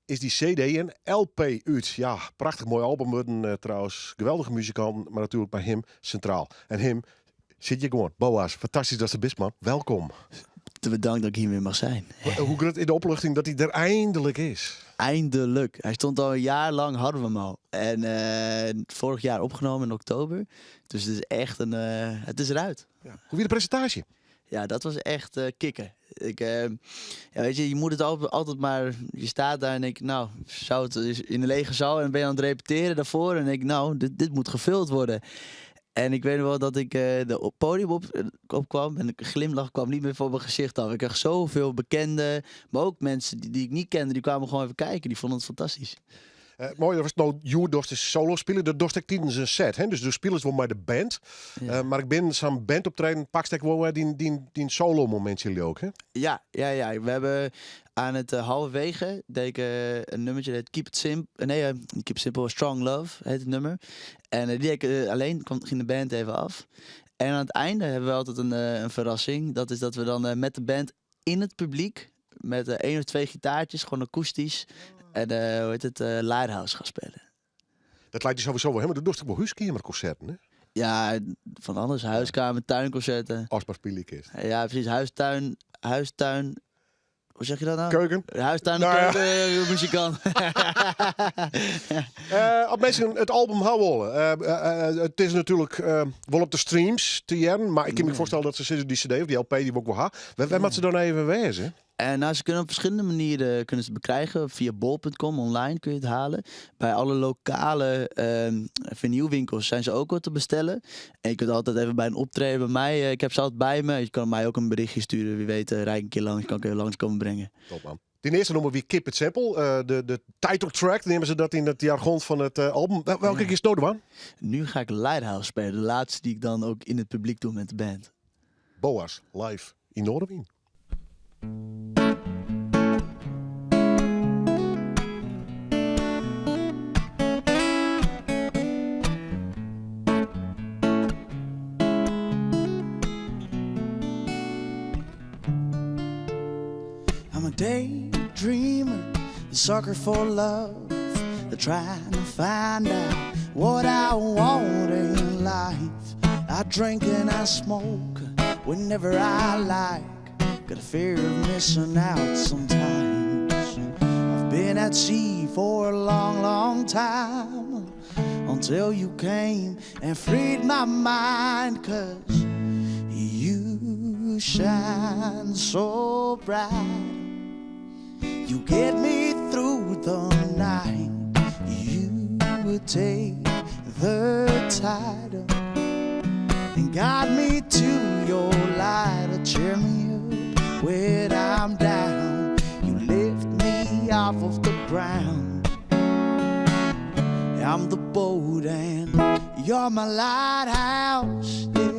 is dy CD en LP út. Ja, prachtich moai album wurden trouwens. Geweldige muzikanten, mar natuerlik mei him sintraal. En him sit hjir gewoan. Boaz, fantastysk datst der bist, man. Welkom. Te bedankt dat ik hier weer mag zijn. Hoe grut is de opluchting dat hy der eindelijk is? Eindelijk. Hij stond al een jaar lang, hadden we hem al. En vorig jaar opgenomen in oktober. Dus het is echt een, het is eruit. Ja. Hoe wie de presintaasje? Ja, dat was echt kicken. Ik, ja, weet je, je moet het altijd maar... Je staat daar en denk, nou, zou het is in de lege zaal en ben je aan het repeteren daarvoor. En denk, nou, dit moet gevuld worden. En ik weet nog wel dat ik de podium opkwam en de glimlach kwam niet meer voor mijn gezicht af. Ik kreeg zoveel bekenden, maar ook mensen die ik niet kende, die kwamen gewoon even kijken. Die vonden het fantastisch. Mooi, dat was nou hjoed dorst de solo spelen, dat dorst ik tijdens een set. Hè? Dus de spelers wel bij de band. Maar ik ben zo'n band optreden, pak ik wel die solo momentje ook. Hè? Ja, ja, ja. We hebben aan het halverwege deed ik een nummertje dat heet Keep It nee niet Keep It Simple, Strong Love heet het nummer. En die deed ik alleen, ging de band even af. En aan het einde hebben we altijd een verrassing. Dat is dat we dan met de band in het publiek, met 1 of 2 gitaartjes, gewoon akoestisch. En hoe heet het, Lighthouse gaan spelen. Dat lijkt je sowieso wel helemaal. Dat doe ik wel huiskamerconcerten, hè? Ja, van alles. Huiskamer, tuinconcerten. Als maar spelen is. Ja, precies. Huistuin, huistuin. Hoe zeg je dat nou? Keuken. Huistuin, keuken, muzikant. Als mensen het album houden willen. Het is natuurlijk wel op de streams te jaren, maar ik kan me voorstellen dat ze zitten die CD of die LP die we ook wel hebben. Waar moeten ze dan even wezen? En ze kunnen op verschillende manieren kunnen ze het bekrijgen. Via bol punt com online kun je het halen. Bij alle lokale vinylwinkels zijn ze ook wel te bestellen. En je kunt altijd even bij een optreden bij mij. Ik heb ze altijd bij me. Je kan mij ook een berichtje sturen. Wie weet rijd ik een keer langs, kan ik even langs komen brengen. Top man. Die eerste noemen we Keep It Simple. De title track, nemen ze dat in het jargon van het album. Welke is het nodig, man? Nu ga ik Lighthouse spelen. De laatste die ik dan ook in het publiek doe met de band. Boaz, live in Noardewyn. I'm a daydreamer, a sucker for love, trying to find out what I want in life. I drink and I smoke whenever I like. Got a fear of missing out sometimes. I've been at sea for a long, long time, until you came and freed my mind. Because you shine so bright, you get me through the night. You would take the tide and guide me to your light. Cheer me up when I'm down. You lift me off of the ground. I'm the boat and you're my lighthouse. Yeah.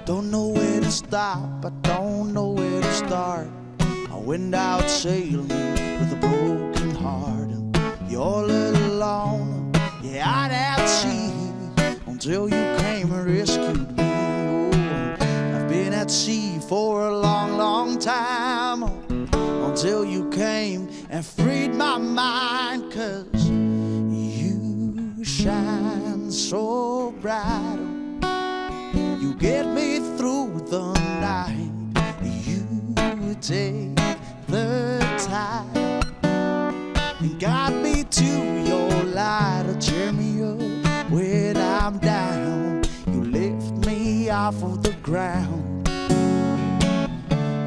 Don't know where to stop, I don't know where to start. I went out sailing with a broken heart. You're all alone, yeah, I'd have sea until you came and rescued me. Oh, I've been at sea for a long, long time, until you came and freed my mind. Because you shine so bright, you get me through the night. You take the tide and guide me to your light. Cheer me up when I'm down. You lift me off of the ground.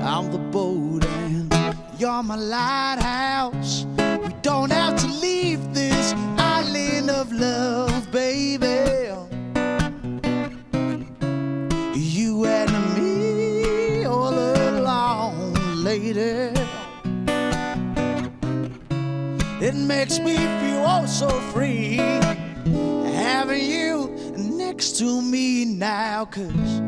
I'm the boat and you're my lighthouse. We don't have to leave this island of love, baby. You and me all alone, lady. It makes me feel oh so free having you next to me now, because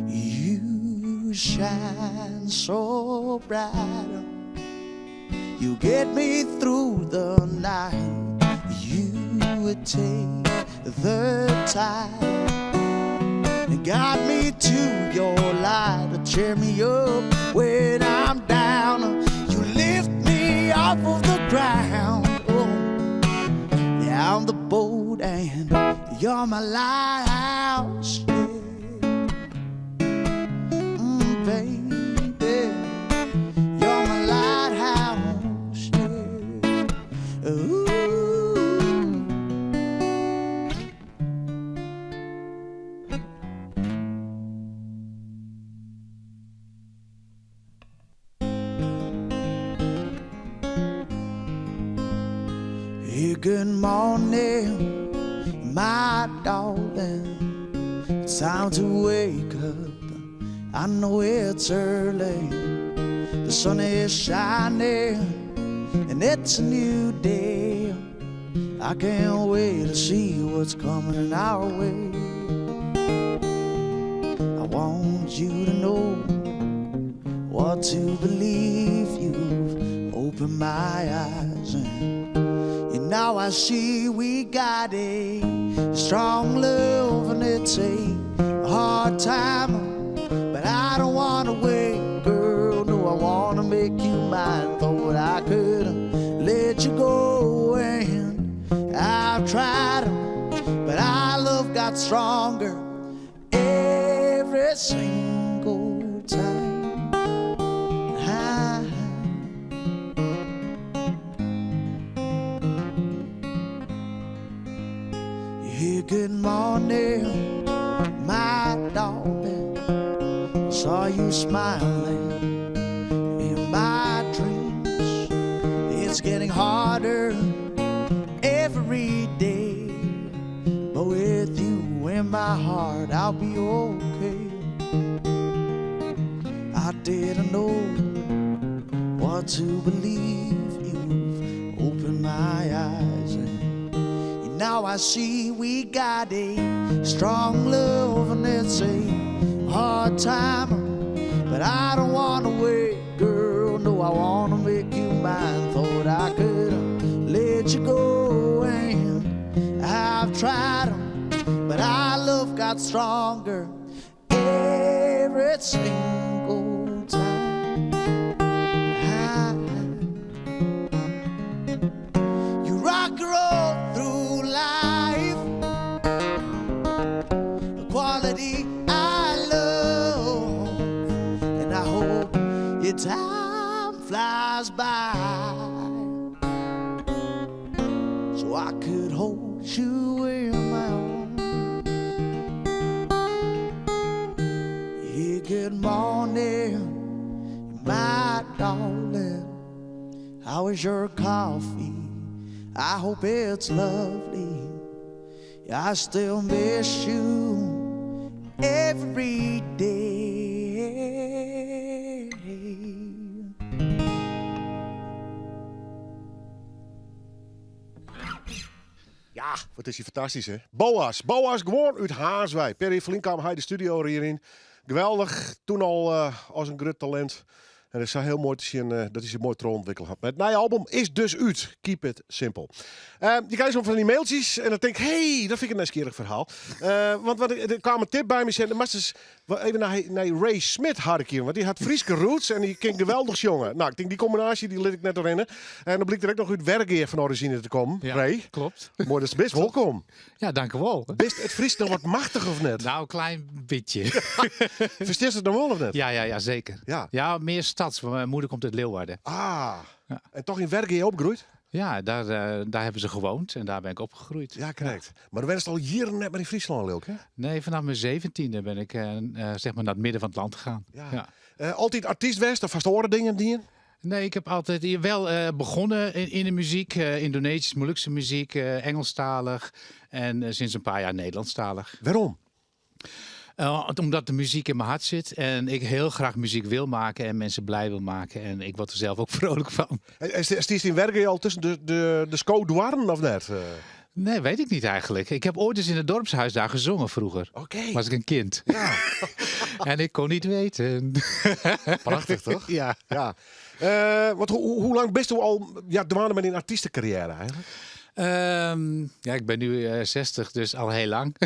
you. shine so bright. You get me through the night. You would take the tide and guide me to your light to cheer me up when I'm down. You lift me off of the ground. Oh, yeah, I'm the boat and you're my lighthouse. Yeah. Baby, you're my lighthouse. Yeah. Ooh. Here, good morning, my darling. It's time to wake up. I know it's early. The sun is shining, and it's a new day. I can't wait to see what's coming our way. I want you to know what to believe. You've opened my eyes, and now I see we got a strong love, and it's a hard time, but I don't want to wait, girl. No, I want to make you mine. Thought I could let you go, and I've tried, but our love got stronger every single time. Yeah, good morning, my darling. I saw you smiling in my dreams. It's getting harder every day, but with you in my heart, I'll be okay. I didn't know what to believe. You've opened my eyes, and now I see we got a strong love, and it's a hard time, but I don't want to wait, girl. No, I want to make you mine. Thought I could let you go, and I've tried, but our love got stronger every single time. You rock and roll through life, a quality I love, and I hope your time flies by so I could hold you in my arms. Yeah, good morning, my darling. How is your coffee? I hope it's lovely. Yeah, I still miss you every day. Ja, wat is hij fantastisch, hè? Boaz. Boaz gewoon uit Haarswijk. Perry Verlien kwam hij de studio hierin. Geweldig. Toen al als een groot talent. En het is heel mooi te zien dat hij zich mooi troon ontwikkeld had. Maar het nieuwe album is dus uit. Keep it simple. Je krijgt soms van die mailtjes en dan denk ik, hey, dat vind ik een nieuwsgierig verhaal. Want er kwam een tip bij me. Zei, maar eens even naar Ray Smit harken. Want die had Frieske roots en die ging geweldig jongen. Nou, ik denk die combinatie die liet ik net erin. En dan blijkt er ook nog uit Wergeer van origine te komen. Ja, Ray. Klopt. Mooi, dat is best welkom. Ja, dank u wel. Best het Fries nog wat machtig of net? Nou, een klein beetje. Versteert het nog wel of net? Ja, ja, ja, zeker. Ja. Ja, meer stads, want mijn moeder komt uit Leeuwarden. Ah, Ja. En toch in Wergeer opgegroeid? Ja, daar hebben ze gewoond en daar ben ik opgegroeid. Ja, correct. Maar dan werd het al hier net maar in Friesland, Leuk, hè? Nee, vanaf mijn 17e ben ik naar het midden van het land gegaan. Ja. Ja. Altijd artiest geweest of vast horen dingen die? Nee, ik heb altijd hier wel begonnen in de muziek. Indonesisch, Molukse muziek, Engelstalig en sinds een paar jaar Nederlandstalig. Waarom? Omdat de muziek in mijn hart zit en ik heel graag muziek wil maken en mensen blij wil maken. En ik word er zelf ook vrolijk van. En is die in Wergeer al tussen de sco-dwarren of net? Nee, weet ik niet eigenlijk. Ik heb ooit eens in het dorpshuis daar gezongen vroeger. Oké. Was ik een kind. Ja. En ik kon niet weten. Prachtig, toch? Ja. Ja. Want hoe lang bist u al, ja, dwaande met een artiestencarrière eigenlijk? Ja, ik ben nu 60, dus al heel lang.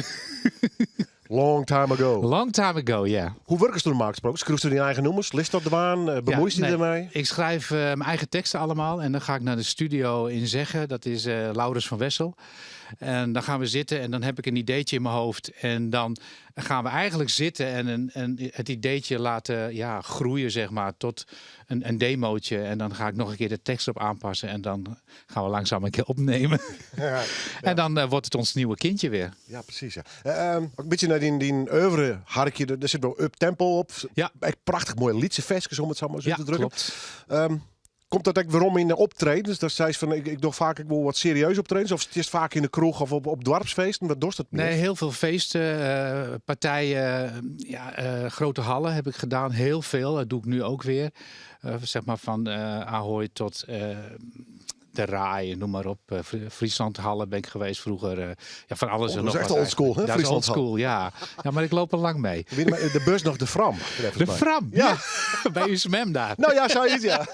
Long time ago. Long time ago, ja. Hoe werken ze normaal gesproken? Schrijft u je eigen nummers? List dat dwaan? Bemoeit Ja, je nee. ermee? Ik schrijf mijn eigen teksten allemaal en dan ga ik naar de studio in Zeggen. Dat is Laurens van Wessel. En dan gaan we zitten en dan heb ik een ideetje in mijn hoofd. En dan gaan we eigenlijk zitten en het ideetje laten, ja, groeien, zeg maar, tot een demootje. En dan ga ik nog een keer de tekst op aanpassen. En dan gaan we langzaam een keer opnemen. Ja, En dan wordt het ons nieuwe kindje weer. Ja, precies. Ja. Ook een beetje naar die oeuvre harkje. Er zit wel up-tempo op. Ja. Echt prachtig mooie liedse versjes, om het zo maar zo Ja, te drukken. klopt. Komt dat ook waarom in de optredens? Dat zei ze van, ik doe vaak ik wil wat serieus optredens. Of het is vaak in de kroeg of op dorpsfeesten. Wat dorst het meer? Nee, heel veel feesten, partijen, grote hallen heb ik gedaan. Heel veel, dat doe ik nu ook weer. Van Ahoy tot de Rai, noem maar op. Frieslandhallen ben ik geweest vroeger. Ja, van alles Oh, en dat is nog echt wat old school, hè? eigenlijk. Dat is old Frieslandhal. school, ja. Ja, maar ik loop er lang mee. Weet je, maar de bus nog de Fram, volgens De mij. Fram? Ja. Ja. Bij USMM daar. Nou ja, zoiets, ja.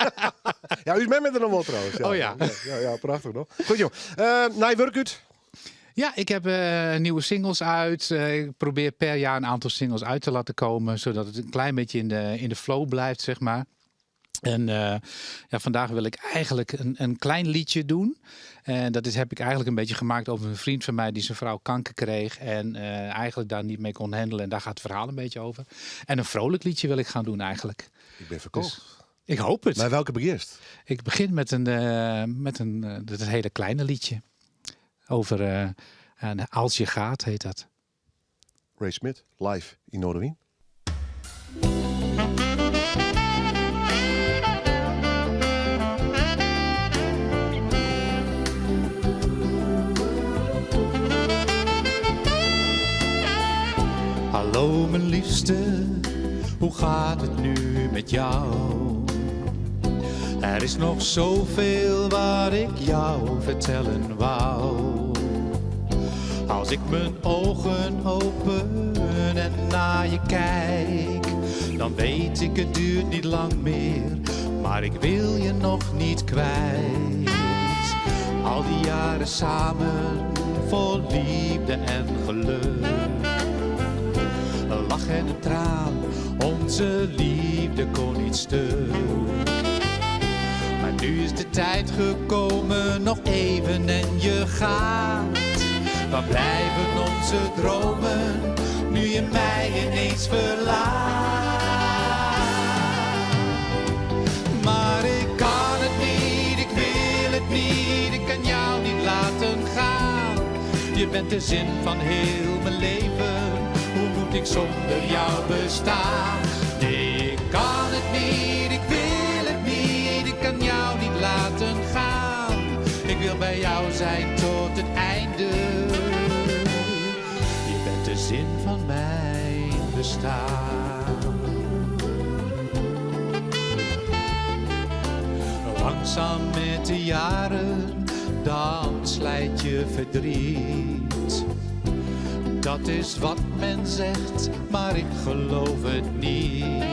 Ja, USMM met er nog wel trouwens. Ja. Oh ja. Ja, ja, ja, prachtig nog. Goed joh. Naar je werk uit? Ja, ik heb nieuwe singles uit. Ik probeer per jaar een aantal singles uit te laten komen, zodat het een klein beetje in de flow blijft. En vandaag wil ik eigenlijk een klein liedje doen. En dat heb ik eigenlijk een beetje gemaakt over een vriend van mij die zijn vrouw kanker kreeg. En eigenlijk daar niet mee kon handelen. En daar gaat het verhaal een beetje over. En een vrolijk liedje wil ik gaan doen eigenlijk. Ik ben verkocht. Dus, ik hoop het. Maar welke begint? Ik begin met dat hele kleine liedje. Over en Als je gaat heet dat. Ray Smit, live in Noardewyn. Hallo mijn liefste, hoe gaat het nu met jou? Er is nog zoveel waar ik jou vertellen wou. Als ik mijn ogen open en naar je kijk, dan weet ik het duurt niet lang meer, maar ik wil je nog niet kwijt. Al die jaren samen, vol liefde en geluk. Een lach en een traan, onze liefde kon niet stuk. Maar nu is de tijd gekomen, nog even en je gaat. Waar blijven onze dromen, nu je mij ineens verlaat? Maar ik kan het niet, ik wil het niet, ik kan jou niet laten gaan. Je bent de zin van heel mijn leven, hoe moet ik zonder jou bestaan? Nee, ik kan het niet, ik wil het niet, ik kan jou niet laten gaan. Ik wil bij jou zijn tot het einde. Je bent de zin van mijn bestaan. Langzaam met de jaren, dan slijt je verdriet. Dat is wat men zegt, maar ik geloof het niet.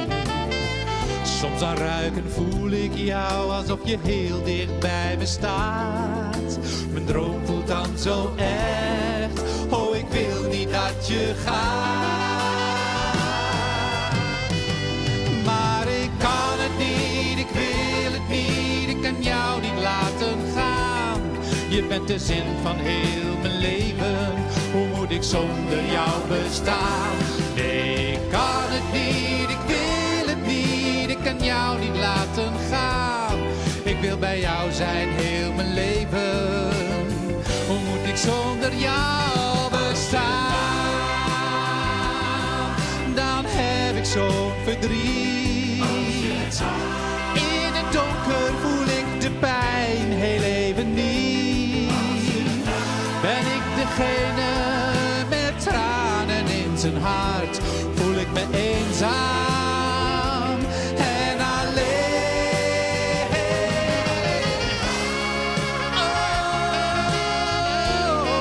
Soms aan ruiken voel ik jou alsof je heel dicht bij me staat. Mijn droom voelt dan zo echt, oh ik wil niet dat je gaat. Maar ik kan het niet, ik wil het niet, ik kan jou niet laten gaan. Je bent de zin van heel mijn leven, hoe moet ik zonder jou bestaan? Nee, ik kan het niet, ik wil het niet, ik kan jou niet laten gaan. Ik wil bij jou zijn heel mijn leven, hoe moet ik zonder jou bestaan? Dan heb ik zo'n verdriet. In het donker voel ik de pijn heel even niet. Ben ik degene met tranen in zijn hart, voel ik me eenzaam en alleen. Oh,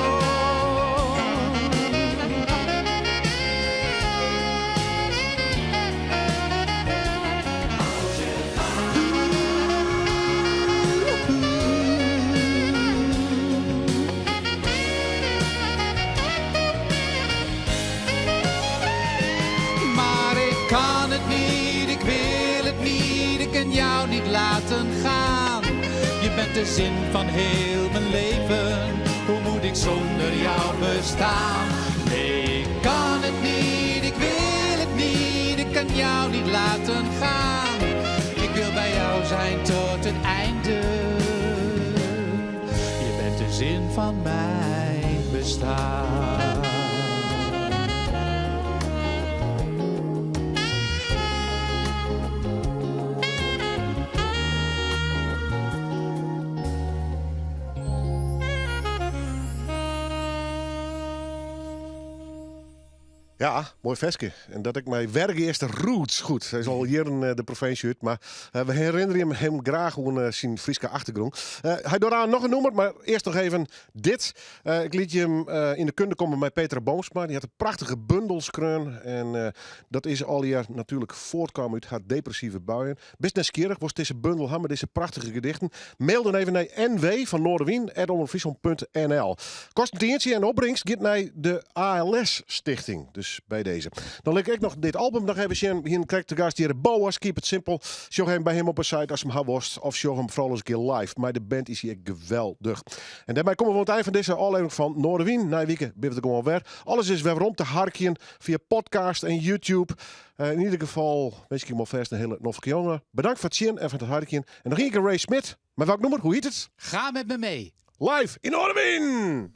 kan jou niet laten gaan. Je bent de zin van heel mijn leven. Hoe moet ik zonder jou bestaan? Nee, ik kan het niet, ik wil het niet. Ik kan jou niet laten gaan. Ik wil bij jou zijn tot het einde. Je bent de zin van mijn bestaan. Ja, mooi versje. En dat ik mijn werk eerst roots goed. Hij is al jaren de provincie uit, maar we herinneren hem graag hoe zijn Friese achtergrond. Hij doet aan nog een nummer, maar eerst nog even dit. Ik liet je hem in de kunde komen met Petra Boomsma. Die had een prachtige bundelskreun. En dat is al jaar natuurlijk voortkomen uit haar depressieve buien. Best nieuwsgierig was deze bundel hebben, deze prachtige gedichten. Mail dan even naar nw van Noardewyn, at omrop fryslân punt N L. Kost een tientje en opbrengst gaat naar de ALS Stichting. Dus bij deze. Dan lik ik nog dit album nog even zien. Hier krijgt de gast hier Boaz, keep it simple. Sjog hem bij hem op een site als hem haar worst. Of sjog hem vooral eens een keer live. Maar de band is hier geweldig. En daarmee komen we aan het eind van deze aflevering van Noardewyn. Na weken ben we er gewoon weer. Alles is weer rond te harkjen via podcast en YouTube. In ieder geval wens ik je alvast een hele nofke jongen. Bedankt voor het zien en voor het harkjen. En nog één keer Ray Smit. Maar welk nummer? Hoe heet het? Ga met me mee. Live in Noardewyn!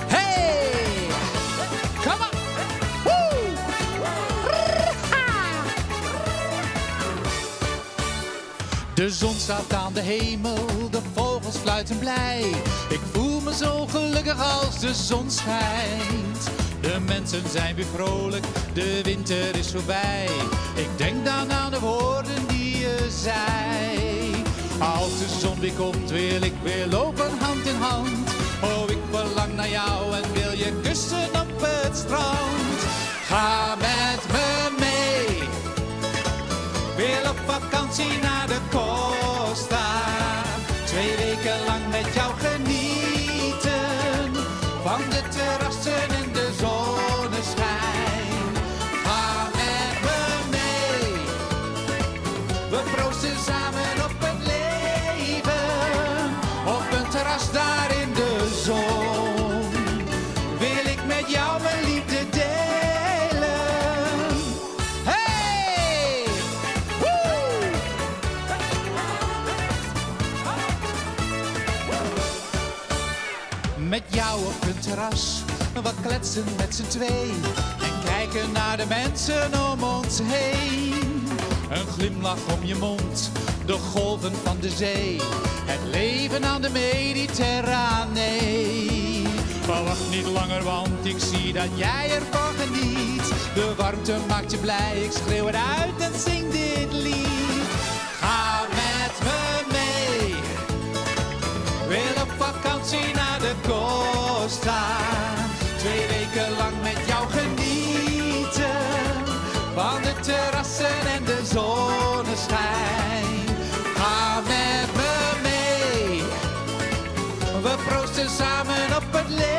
Hey! Come on! Woo! De zon staat aan de hemel, de vogels fluiten blij. Ik voel me zo gelukkig als de zon schijnt. De mensen zijn weer vrolijk, de winter is voorbij. Ik denk dan aan de woorden die je zei. Als de zon weer komt, wil ik weer lopen hand in hand. Oh, ik verlang naar jou en wil je kussen op het strand. Ga met me mee. Wil op vakantie naar de Costa. 2 weken lang met jou genieten. Van de terrassen en de zonneschijn. Ga met me mee. We proosten samen op het leven. Op een terras daar in de zon. Wil ik met jou mijn liefde delen. Hey! Woe! Met jou op een terras, wat kletsen met z'n twee. En kijken naar de mensen om ons heen. Een glimlach om je mond, de golven van de zee. Het leven aan de Mediterranee. Maar wacht niet langer, want ik zie dat jij ervan geniet. De warmte maakt je blij, ik schreeuw het uit en zing dit lied. Ga met me mee. Wil op vakantie naar de Costa. 2 weken lang met jou genieten. Van de terrassen en de zonneschijn. Ga met me mee. We proosten samen op het leven.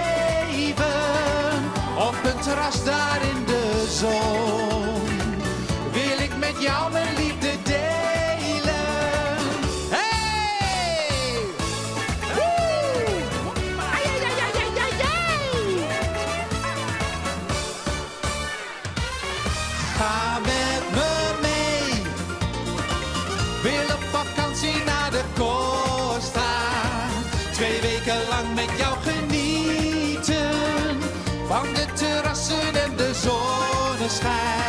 Op een terras daar in de zon. Wil ik met jou mijn liefde delen. Hey! Woe! Ai, ai, ai, ai, ai, ai, ai! Ga met me mee. Wil op vakantie naar de Costa. 2 weken lang met jou genieten. Van de terrassen en de zonneschijn.